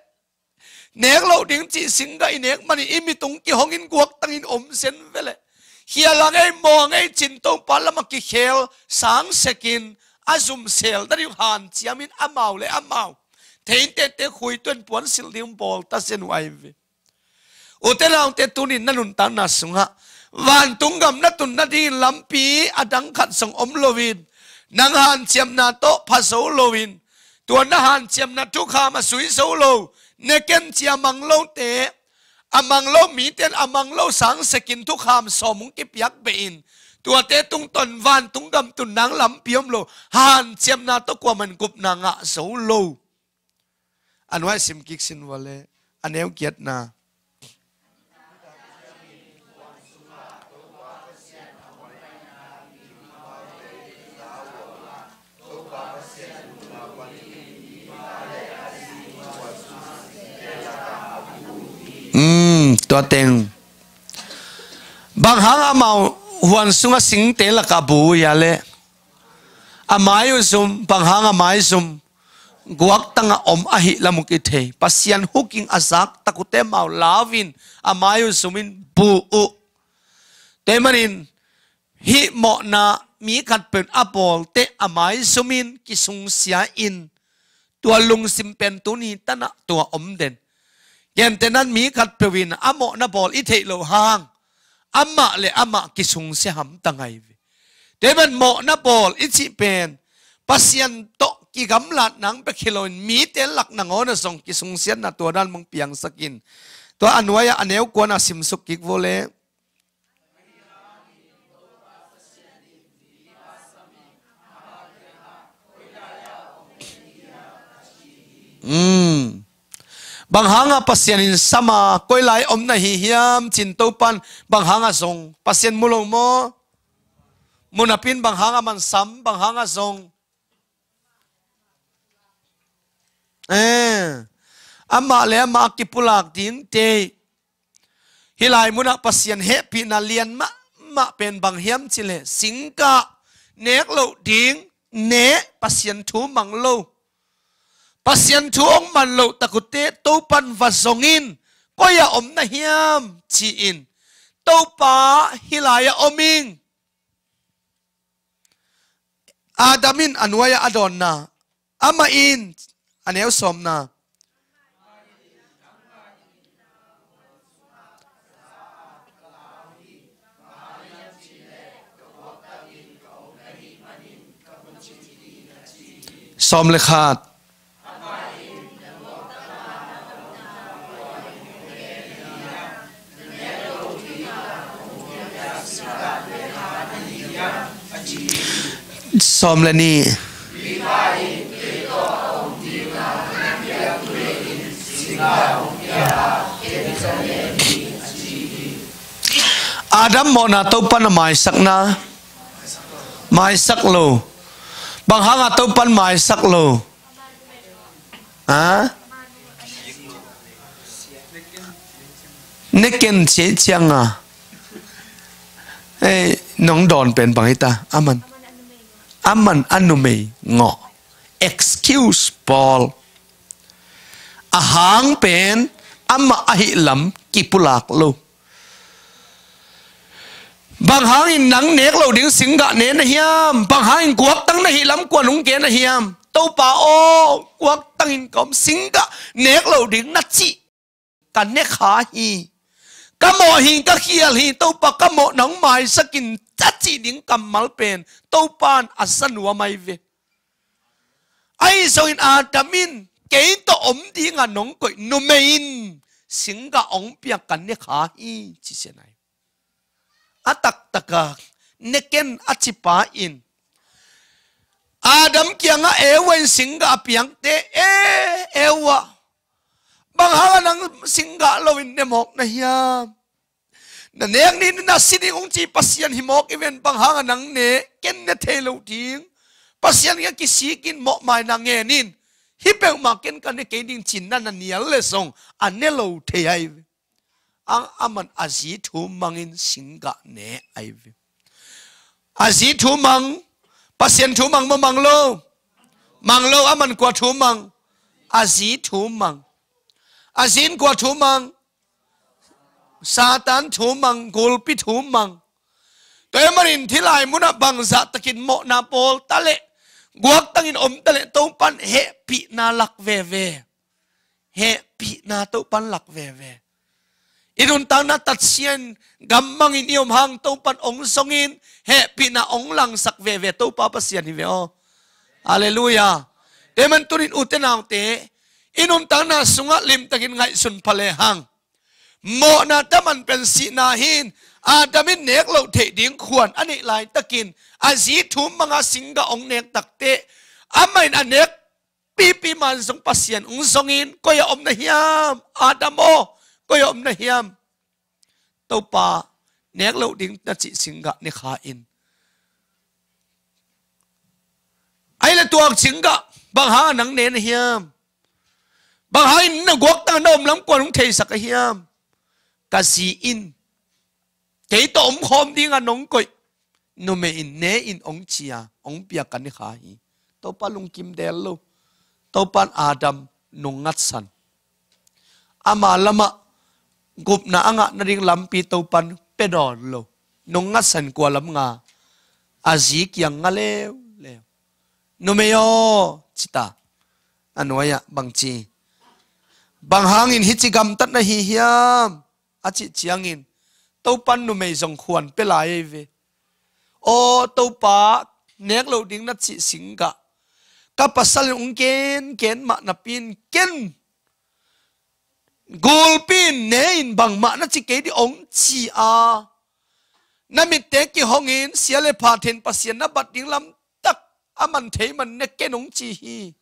nek loh ding cih singgah i nek manin i mit hong kihong in guaktangin om zen ve leh, khial a ngei, maw a ngei cin Topa lamah kikhel sangsekin a zumsel nading hanciamin amau le amau theitehte khuituah in puansilh ding bawl ta zen uh ahi ve. Ute naute, tunin na nuntakna sungah vantung gam na tun nadingin lampi a dang khat zong om loin, nang hanciamna tawh pha zo loin, tua na hanciamna thukham a zui zo lo, ne ken ci a mang lote, a mang lo mite in a mang lo sangsekin thukham sawm hong kipiak beh in, tuate tungtawn vantung gam tun nang lampi om lo, hanciamna tawh kuamah in gupna ngah zo lo. A nuai sim kik sin vua leh, a neu giatna. Um, tua teng. Bang hang amau huan sungah singte lakah bu uh hia leh? A mai uh zum, bang hang a mai zum? Guaktangah om ahih lam uh kithei. Pasian hukin a zak tak uh teh amau lau in, a mai uh zumin bu uh. Tua ahih manin hih mawhna mi khatpeuh in a bawl teh a mai zumin kisungsia in, tua lungsim pen tuni tanah tua om den. Gentehna-in mi khatpeuh in a mawhna bawl i theih loh hang, amah le amah kisungsia hamtang ahi ve. Tua ahih man mawhna bawl i cih pen Pasian tawh kigamlat nang bek hi loin mite lak nangawn ah zong kisungsiatna tua dan bang piangsak in. Tua a nuai-ah a neu kuana simsuk kik vo leh. Hmm. Bang hanga Pasian in sama koi lai om na hi hiam cin Topan bang hanga zong Pasian mu lo maw? Mu napin bang hanga man sam, bang hanga zong. Eh, amah le amah a kipulak dingte. Hih lai munah Pasian hehpihna lian mahmah pen bang hiam cileh, singgah nek loh ding ne, Pasian thu mang lo. Pasian thu hong man loh tak uh teh Topan va zong in, koi-ah om na hiam ci-in, Topa hih lai-ah om ing. Adam in a nuai-ah a dawnna, amah in a neu sawmna. Sawm le khat. Sawm le nih. Adam mawhna Topan a maisakna, maisak lo. Bang hanga Topan maisak lo? Ha? Ne ken ciei cianga. Ei, nong dawn pen bang hita? Aman, aman a numei ngawh. Excuse Paul. A hang pen amah ahih lam kipulak lo. Bang hangin nang nek lo ding singgah ne na hiam? Bang hangin guaktang na hih lam kuan hong gen na hiam? Topa aw, guaktangin ka om, singgah nek lo ding na cih ka ne kha hi. Ka mawh hi, ka khial hi, Topa ka mawh nang maisak in, a cih ding kammal pen Topan a za nuam ahi ve. Ahi zongin Adam in, kei tawh om dinga nong koih numei in singgah hong piak ka ne kha hi, ci sia nai. A taktaka ne ken a cipa in Adam kiangah Eva in singgah a piangte, e, Eva, bang hanga nang singgah loin ne mawk na hiam? Na nek ni na si ding hong ci Pasian hi mawk i ven, bang hanga nang ne, ken ne thei lo ding. Pasian kiang kisikin mawhmaina ngenin, hih peuhmah ken ka ne kei ding cin na na nial le zong a ne lo thei ahi ve. Ang aman a zi thu mangin singgah ne ahi ve. A zi thu mang, Pasian thu mang maw, mang lo? Mang lo. Aman kua thu mang? A zi thu mang. A zi in kua thu mang? Satan thu mang, gulpi thu mang. Tua ahih manin hih lai munah bangzah takin mawhna bawl ta leh, guaktangin om ta leh, Topan hehpihna lak veve. Hehpihna Topan lak veve. I nuntakna tatsian, gammangin i om hang Topan hong zongin, hehpihna hong langsak veve Topa Pasian hi ve aw. Halleluiah. Tua ahih manin tunin ute naute, i nuntakna sungah limtakin ngaihsun pha lehang, mawhna taman pen sihna hi-in, Adam in nek loh theih ding khuan a neih laitakin, a zi thu manga singgah hong nek takteh, amah in a nek pipi man zong Pasian hong zongin, koi-ah om na hiam? Adam aw, koi-ah om na hiam? Topa, nek loh ding na cih singgah ne kha in. Ahih leh tua singgah bang hanga nang ne na hiam? Bang hangin na guaktang na om lam kuan hong theisak a hiam? Ka zi in kei tawh omkhawm dinga nong koih numei in ne in hong ci-a hong piak ka ne kha hi. Topa lungkim del lo. Topan Adam nung ngatsan. Ama lamah gupna a ngah nading lampi Topan pia dawn lo. Nung ngatsan kua lam nga? A zi kiang nga leuleu. Numei aw, ci ta. A nuai-ah bang ci? Bang hangin hih ci gamtat na hi hiam? A cih ciangin Topan numei zong khuan pia lai ahi ve. Aw Topa, nek loh ding na cih singgah ka pasal in hong gen gen mah napi-in, ken gulpi-in ne in, bangmah na ci kei ding hong ci-a, na mitte kihongin sia le pha thei-in Pasian na bat ding lamtak a man thei man ne ken hong ci hi.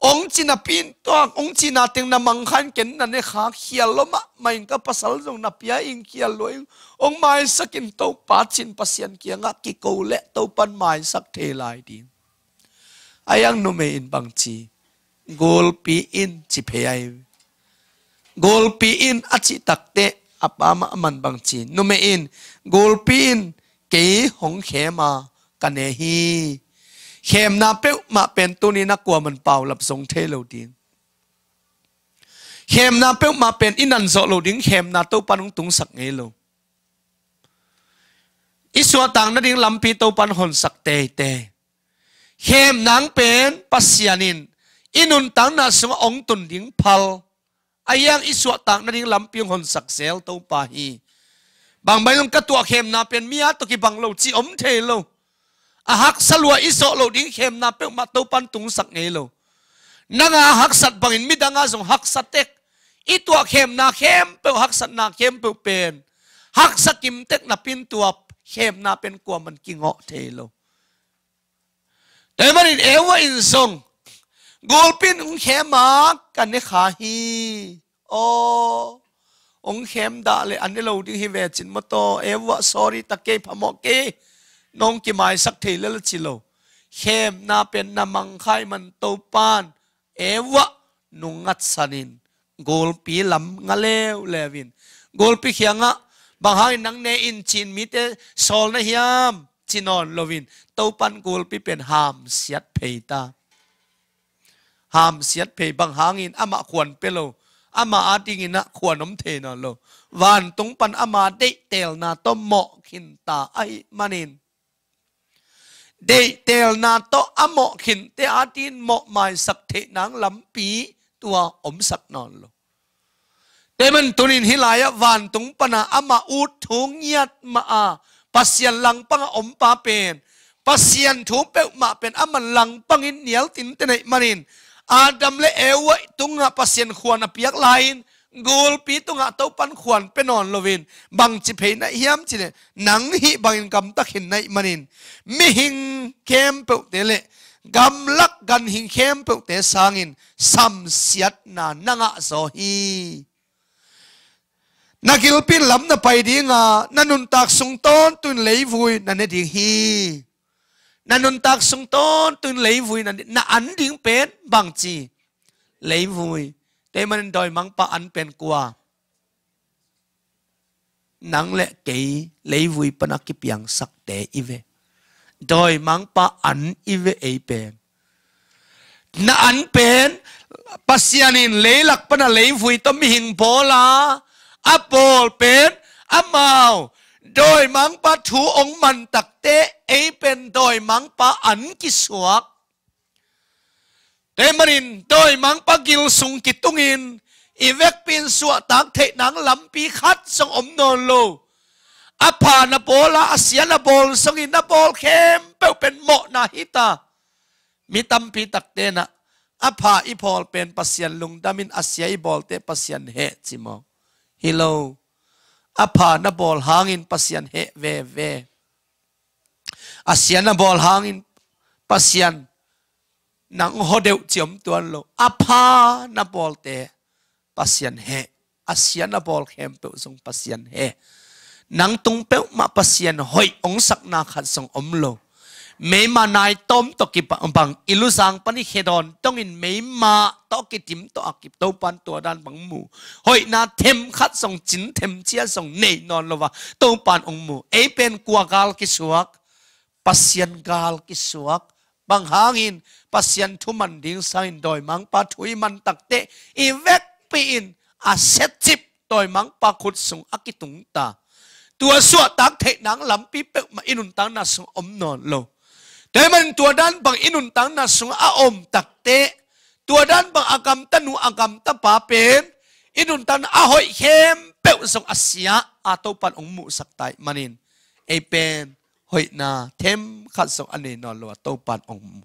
Ong ci napi in tuak, ong ci na teng na mangkha in ken na ne kha, khial lo mahmah ing, ka pasal zong na pia ing, khial lo ing, ong maisak in Topa cin Pasian kiangah kiko leh Topan maisak thei lai ding. A iang numei in bang ci, gulpi in ci phei ai. Gulpi in a cih takteh a pa mah a man bang ci, numei in gulpi in kei hong khem a ka ne hi. Khemna peuhmah pen tuni na kuaman paulap zong thei lo ding. Khemna peuhmah pen i nan zawh lo ding, khemna Topan hong tungsak ngei lo. I suahtak nading lampi Topan honsak teitei. Khemna pen Pasian in i nuntakna sungah ong tun ding phal. A iang i suahtak nading lampi hong honsak zel Topa hi. Bangbang zong ka tuah khemna pen mi a tawh kibang lo ci om thei lo. A haksa lua i zawh lo ding khemna peuhmah Topan tungsak ngei lo. Nang a haksat bangin midang a zong haksa tek. I tuah khemna khempeuh, haksatna khempeuh pen haksa kimtek napi in tua khemna pen kuaman kingawh thei lo. Tua ahih manin Eva in zong gulpi in ong khem a ka ne kha hi. Aw, ong khem dah leh a ne lo ding hi ve cin maw taw. Eva, sorry ta kei, phamawh kei, nong kimaisak thei lel ci lo. Khemna pen na mangkha ahih man Topan Eva nung ngatsanin gulpi lam nga leuleu in, gulpi kiangah bang hangin nang ne in cin mite sawl na hiam ci nawn loin, Topan gulpi pen hamsiat phei ta. Hamsiat phei, bang hangin amah khuan pia lo, amah a dingin ah khuan om thei nawn lo. Vantung pan ama deihtelna tawh mawh khin ta ahih manin, deihtelna tawh a mawh khinte a din mawh maisak theih nang lampi tua omsak nawn lo. Tua ahih man tunin hih lai-ah vantung pana ama ut thu ngiat mah a Pasian langpanga om pa pen, Pasian thu peuhmah pen aman langpangin nial tinte neih manin, Adam le Eva tungah Pasian khuan a piak lai-in, gulpi tungah Topan khuan pia nawn loin, bang ci phei na hiam cih leh, nang hih bangin gamta khin na hih manin, mihing khempeuhte le gamlak ganhing khempeuhte sangin samsiatna na ngah zaw hi. Na gilpi in lam na pai ding a, na nuntak sung tawntung in leivui na ne ding hi. Na nuntak sung tawntung in leivui na ne, na an ding pen bang ci? Leivui. Tua ahih manin dawimangpa an pen kua? Nang le kei leivui pana kipiangsakte i ve. Dawimangpa an i ve ei pen. Na an pen, Pasian in leilak pana leivui tawh mihing bawl a, a bawl pen amau dawimangpa thu ong man takteh ei pen dawimangpa an kisuak. Tua ahih manin dawimangpa gil sung kitungin, i vekpi in suahtak theih nang lampi khat zong om nawn lo. A pha na bawl a, a sia na bawl zongin, na bawl khempeuh pen mawhna hi ta. Mi tampi takte na, a pha i bawl pen Pasian lungdamin, a sia i bawlte Pasian heh ci maw? Hi lo. A pha na bawl hangin Pasian heh veve. A sia na bawl hangin Pasian nang hawdeuh ci om tuan lo. A pha na bawlte Pasian heh. A sia na bawl khempeuh zong Pasian heh. Nang tung peuhmah Pasian hoih ong sakna khat zong om lo. Meima nai tawm tawh kibang, i luzang pan i khe dawn dongin meima tawh kitim tawh a kip Topan tua dan bang mu. Hoihna them khat zong cin them cia zong nei nawn lo a Topan ong mu. Ei pen kua gal kisuak? Pasian gal kisuak. Bang hangin? Pasian thu man ding sangin dawimangpa thu i man takteh i vekpi in a siacip dawimangpa khut sung a kitung ta. Tua suahtak theih nang lampi peuhmah i nuntakna sung om nawn lo. Tua ahih manin tua dan bang i nuntakna sung a om takteh, tua dan bang a gamta nu a gamta pa pen i nuntakna a hoih khempeuh zong a sia a Topan ong muhsak ta ahih manin, ei pen hoihna them khat zong a nei nawn lo a Topan ong mu.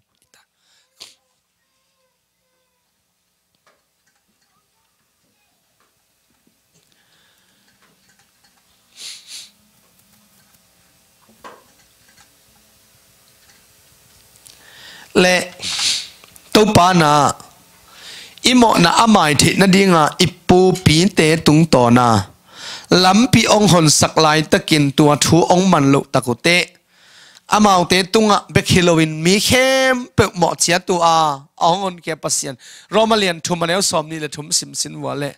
Le Topa na i mawhna a mai theih nadinga i pupite tungtawna lampi hong honsak laitakin tua thu hong man loh tak uh teh, amaute tungah bek hi loin mi khempeuh mawh ciat uh a, a hong honkhia Pasian. Roma lian thum a neu sawm nih le thum simsin vua leh.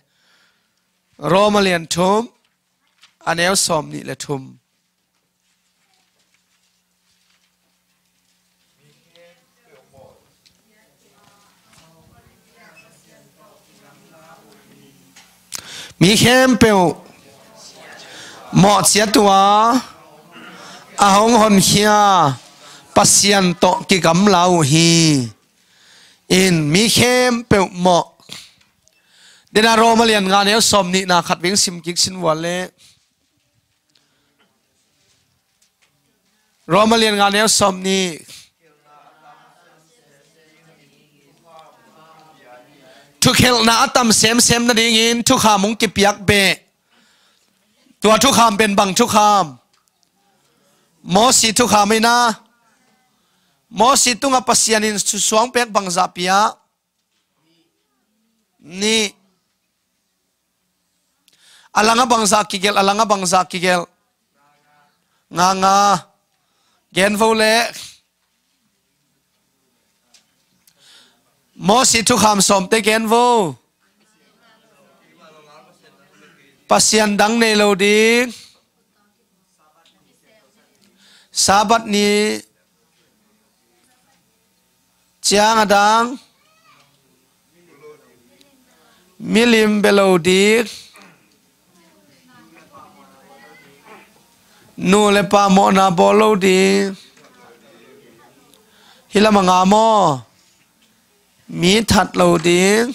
Roma lian thum a neu sawm nih le thum. Mi khempeuh mawh ciat uh a, a hong honkhia Pasian tawh kigamla uh hi. In mi khempeuh mawh. Dena Roma lian nga neu sawm nihna khat veng sim kik sin vua leh. Roma lian nga neu sawm nih. Thukhelhna a tam semsem nadingin thukham hong kipiak beh. Tua thukham pen bang thukham? Mosi thukham hi na. Mosi tungah Pasian in suangpek bangzah pia? Nih. A langah bangzah kigelh, a langah bangzah kigelh? Nga nga. Gen vo leh. Mosi thukham sawmte gen vo. Pasian dang nei lo ding. Sabbath ni ciang a dang, milim bia lo ding, nu le pa mawhna bawl lo ding, hih lamah nga maw, mi that lo ding,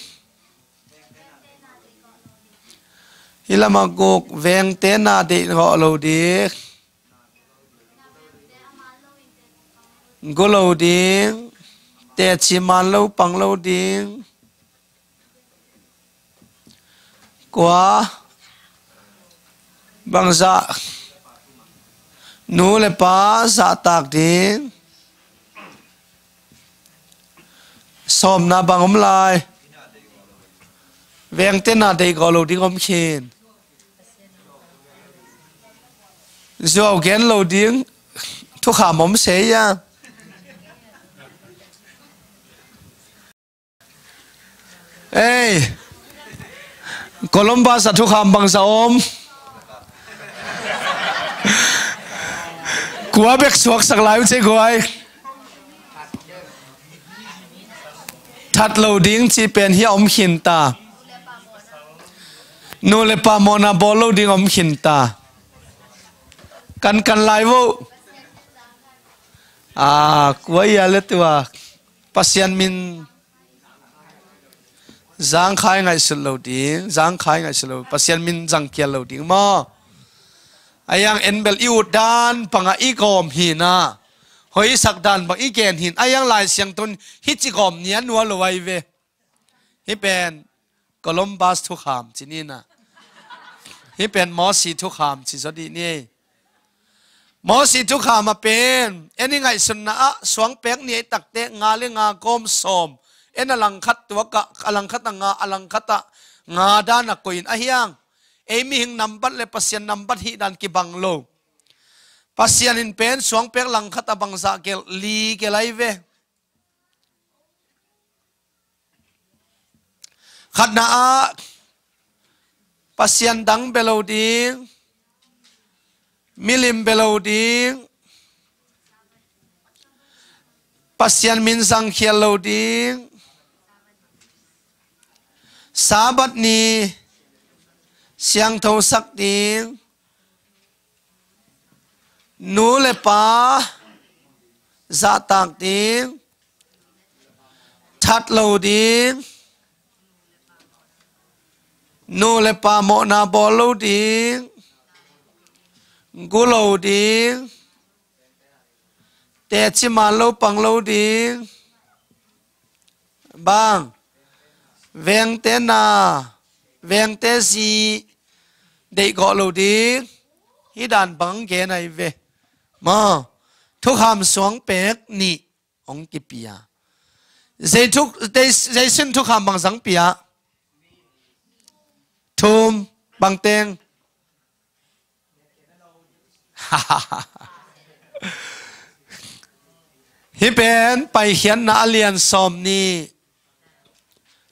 hih lamah guk, vengte na deih gawh lo ding. Gu lo ding, teci man lo pang lo ding. Kua, bangzah, nu le pa zahtak ding. Sawmna bang om lai? Vengte na deih gawh lo ding om khin. Zuau gen lo ding thukham om se ia. Ei, Columbus a thukham bangzah om? Kua bek suaksak lai uh ce guai. That lo ding cih pen hih a om khin ta. Nu le pa mawhna bawl lo ding om khin ta. Kankan lai vo. A, kua ia le tua. Pasian min zangkhai ngaihsut lo ding, zangkhai ngaihsut lo, Pasian min zangkhial lo ding maw? A iang en bel i ut dan bangah i gawm hi na. Hoihsak dan bang i gen hi na. A iang Lai Siangtho in hih ci gawm nia nual lo ai ve. Hih pen Columbus thukham ci ni na. Hih pen Mosi thukham ci zaw dih ni. Mosi thukham a pen en i ngaihsunna ah suangpek ni ei takte nga le nga gawm sawm. En a langkhat tuak ah, a langkhat a nga, a langkhat a nga dan a koih in a hiang. Ei mihing nambat le Pasian nambat hih dan kibang lo. Pasian in pen suangpek langkhat a bangzah gelh, li gelh ai ve. Khatna ah Pasian dang bia lo ding, milim bia lo ding, Pasian min zangkhial lo ding, Sabbath ni siangthosak ding, nu le pa zahtak ding, that lo ding, nu le pa mawhna bawl lo ding, gu lo ding, teci man lo pang lo ding, bang, vengte na, vengte zi deih gawh lo ding, hih dan bang gen ai ve. Maw, thukham suangpek nih hong kipia. Zei thuk, zei, Zeisun thukham bang zang pia? Thum, bang teng? Hih pen Paikhiatna a lian sawm nih,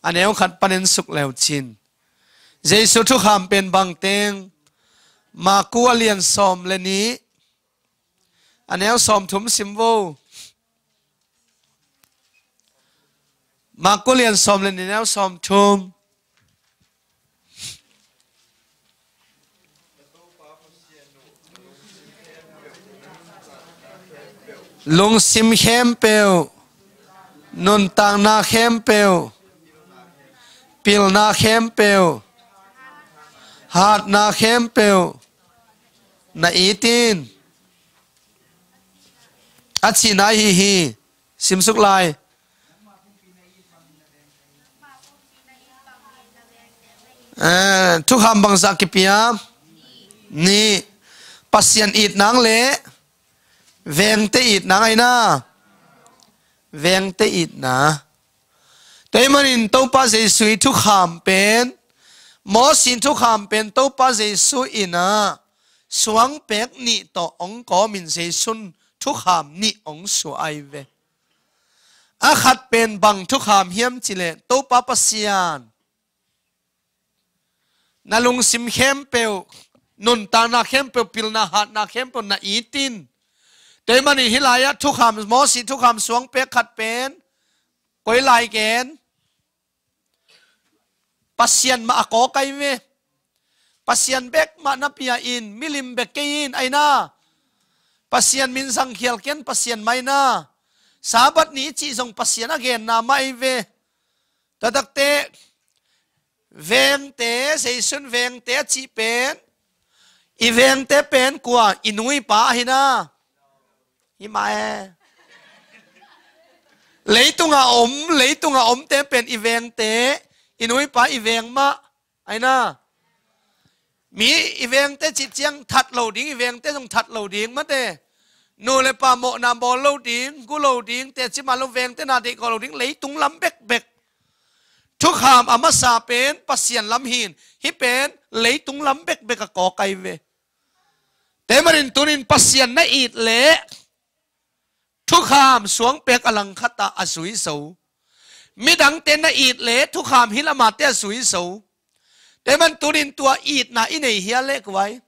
a neu khat panin suk leu cin. Jesu thukham pen bang teng? Maku a lian sawm le nih, a neu sawm thum sim vo. Maku lian sawm le nih, neu sawm thum. Lungsim khempeuh, nuntakna khempeuh, pilna khempeuh, hatna khempeuh na it in, a cihna ahi hi. Simsuk lai. Eh, thukham bangzah kipia? Nih. Pasian it nang le vengte it nang ahi na. Vengte itna. Tua ahih manin Topa Jesu i thukham pen, Mosi thukham pen Topa Jesu in a suangpek nih tawh hong kawmin Jesu'n thukham nih hong suah ahi ve. A khat pen bang thukham hiam cih leh, Topa Pasian, na lungsim khempeuh, nuntakna khempeuh, pilna hatna khempeuh na it in. Tua ahih manin hih lai-ah thukham, Mosi thukham suangpek khat pen koi lai gen? Pasian mah a kawk ahi ve. Pasian bek mah na pia in, milim bek kei in ahi na. Pasian min zangkhial ken Pasian mah ahi na. Sabbath ni cih zong Pasian a genna mah ahi ve. Tua takte, vengte, Jesu'n vengte a cih pen, i vengte pen kua? I nu i pa ahi na. Hi mah e. Leitunga om, leitunga omte pen i vengte, i nu i pa i veng mah ahi na. Mi i vengte cih ciang that lo ding, i vengte zong that lo ding mate. Nu le pa mawhna bawl lo ding, gu lo ding, teci mah lo, vengte na deih kawk lo ding, leitung lam bekbek. Thukham a masa pen Pasian lam hi in, hih pen leitung lam bekbek a kawk ahi ve. Tua ahih manin tuni-in Pasian na it leh thukham suangpek a langkhat ah a zui zo. Midangte na it leh thukham hih lamah te a zui zo. Tua ahih manin tuni-in tua itna i nei hia le guai?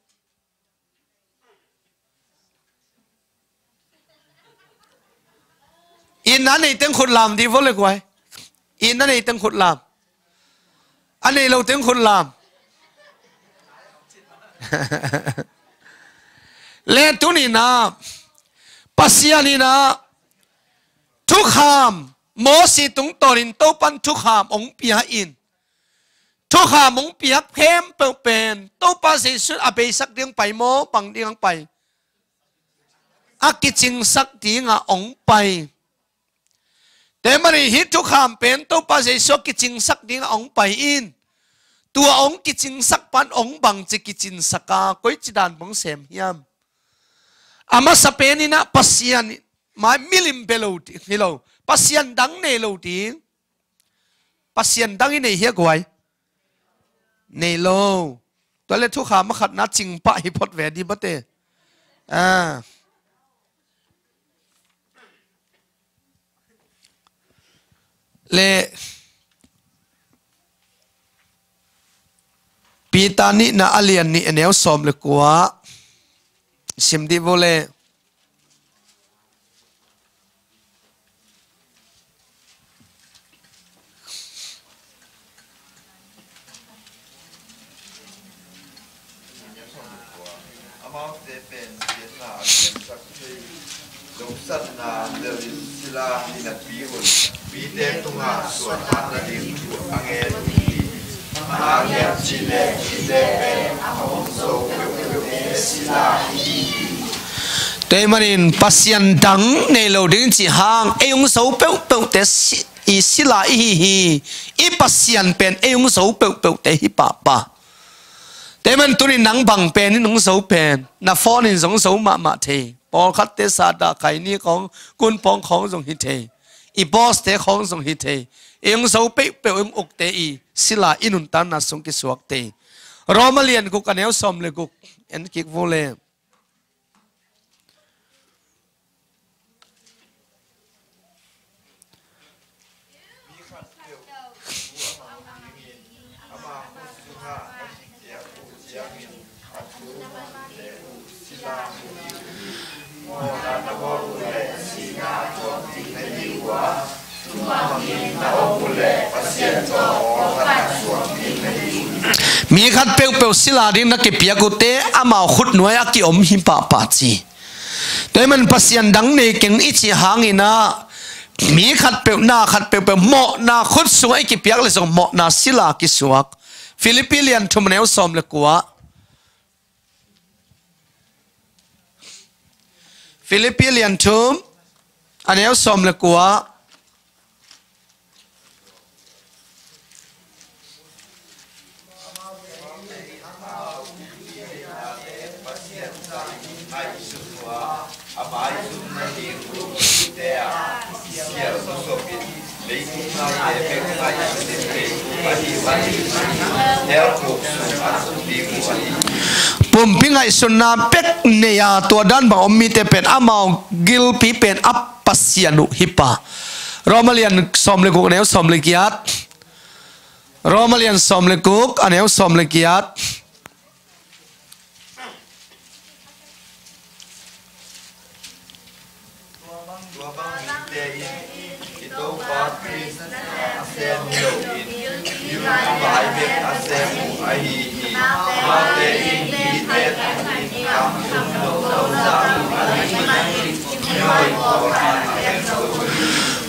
Itna nei teng khut lam dih vo le guai. Itna nei teng khut lam. A nei lo teng khut lam. Le tuni-in ah, Pasian in ah thukham, Mosi tungtawnin Topa'n thukham hong pia in. Thukham hong piak khempeuh pen Topa Jesu'n a beisak ding pai maw, bang ding hong pai? A kicingsak dingah hong pai. Tua ahih manin hih thukham pen Topa Jesu a kicingsak dingah hong pai in. Tua hong kicingsak pan hong bangci kicingsak a, koici dan bang sem hiam? A masa pen in ah Pasian mah milim bia lo ding hi lo, Pasian dang nei lo ding. Pasian dang i nei hia guai? Nei lo. Tua le thukham a khatna cing pah hi phot ve dih mate. Ah. Le Peter nihna a lian nih, a neu sawm le kua. Sim dih vo le. Amaute pen siatna a piangsak thei, zosanna delhin sila hi napi un, mite tungah suan hatna ding thu a ngen uh hi. Bang hang hiam cih leh mite pen a hong zo peuhpeuhte sila hi. Tua ahih manin Pasian dang nei lo ding cih hang, ei hong zo peuhpeuhte si-, i sila i hi hi. I Pasian pen ei hong zo peuhpeuhte hi pahpah. Tua ahih manin tuni nang bang pen in hong zo pen, na phone in zong zo mahmah thei. Pawlkhatte sahdah khaini khawng, kunpawng khawng zong hi thei. i boss te khawng zong hi thei, i hong zo peuhpeuh, i hong ukte i sila i nuntakna sung kisuak thei. Roma lian guk a neu sawm le guk en kik vua le. Mi khat peuhpeuh sila ding na kipiak uhte, amau khutnuai a kiom hi pahpah ci. Tua ahih man Pasian dang nei keng i cih hangin ah, mi khat peuh, na khat peuhpeuh, mawhna khut sungah i kipiak leh zong mawhna sila kisuak. Filipi lian thum a neu sawm le kua. Filipi lian thum a neu sawm le kua. Pumpi ngaihsutna bek nei a, tua dan bang om mite pen amau gilpi pen a Pasian uh hi pah. Roma lian sawm le guk a neu sawm le giat. Roma lian sawm le guk a neu sawm le giat.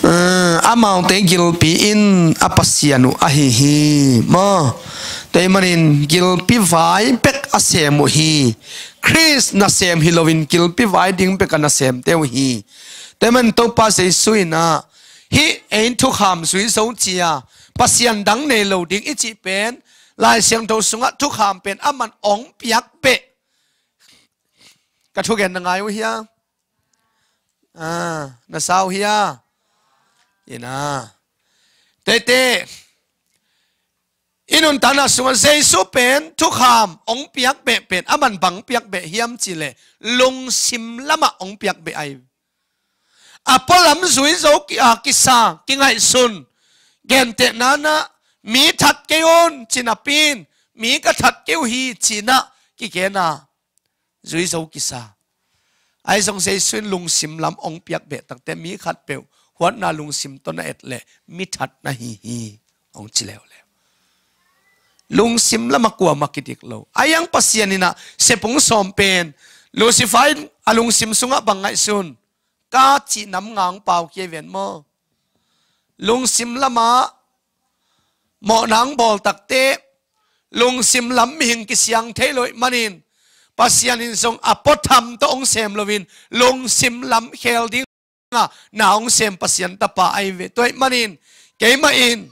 Eh, amaute gilpi in a Pasian uh ahi hi maw. Tua ahih manin gilpi vai bek a sem uh hi. Khrist nasem hi loin gilpi vai ding bek a nasemte uh hi. Tua ahih manin Topa Jesu in ah hih ei thukham zui zo ci-a Pasian dang nei lo ding i cih pen Lai Siangtho sungah thukham pen aman ong piak beh. Ka thugen na ngai uh hia? Ah, na sa uh hia? Ina. Tete. I nuntakna sungah Jesu pen thukham ong piak beh pen aman bang piak beh hiam cih leh lungsim lamah ong piak beh ahi. A pualam zui zo ki, a, kisa, kingaihsun. Gentehna-in ah mi that kei un ci napi-in mi ka that kei uh hi ci-in ah kigen a zui zo kisa. Ahi zong Jesu in lungsim lam ong piak beh takte mi khat peuh huatna lungsim tawh na et leh mi that na hi hi ong ci leuleu. Lungsim lamah kuamah kidik lo. Ahi zong Pasian in ah sepung sawm pen Lucifer in a lungsim sungah bang ngaihsun? Ka cih nam nga ong pau kei ven maw. Lungsim lamah mawhna ong bawl takte lungsim lam mihing kisiang thei lo ahih manin Pasian in zong a puatham tawh ong sem loin lungsim lam khel ding a na ong sem Pasian tapa ahi ve. Tua ahih manin keimah in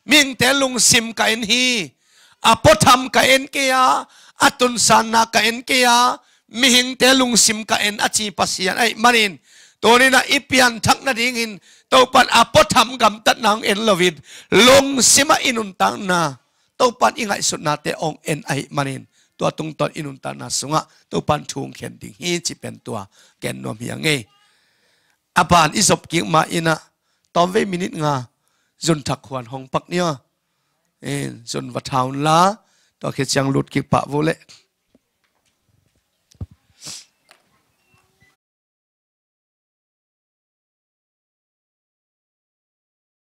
mihingte lungsim ka en hi. A puatham ka en kei a, a tunsanna ka en kei a, mihingte lungsim ka en a ci Pasian ahih manin tuni-in ah i pianthak nadingin Topa in a puatham gamtatna ong en loin lungsimah i nuntakna Topa in i ngaihsutnate ong en ahih manin tua tungtawn i nuntakna sungah Topa in thu ong khen ding hi cih pen tua gen nuam hi ing ei. A ban i zop kik ma-in ah tawmvei minute nga zun thak huan hong pak ni aw. Eh, zun va tha un la, tua khit ciang lut kik pah vua leh.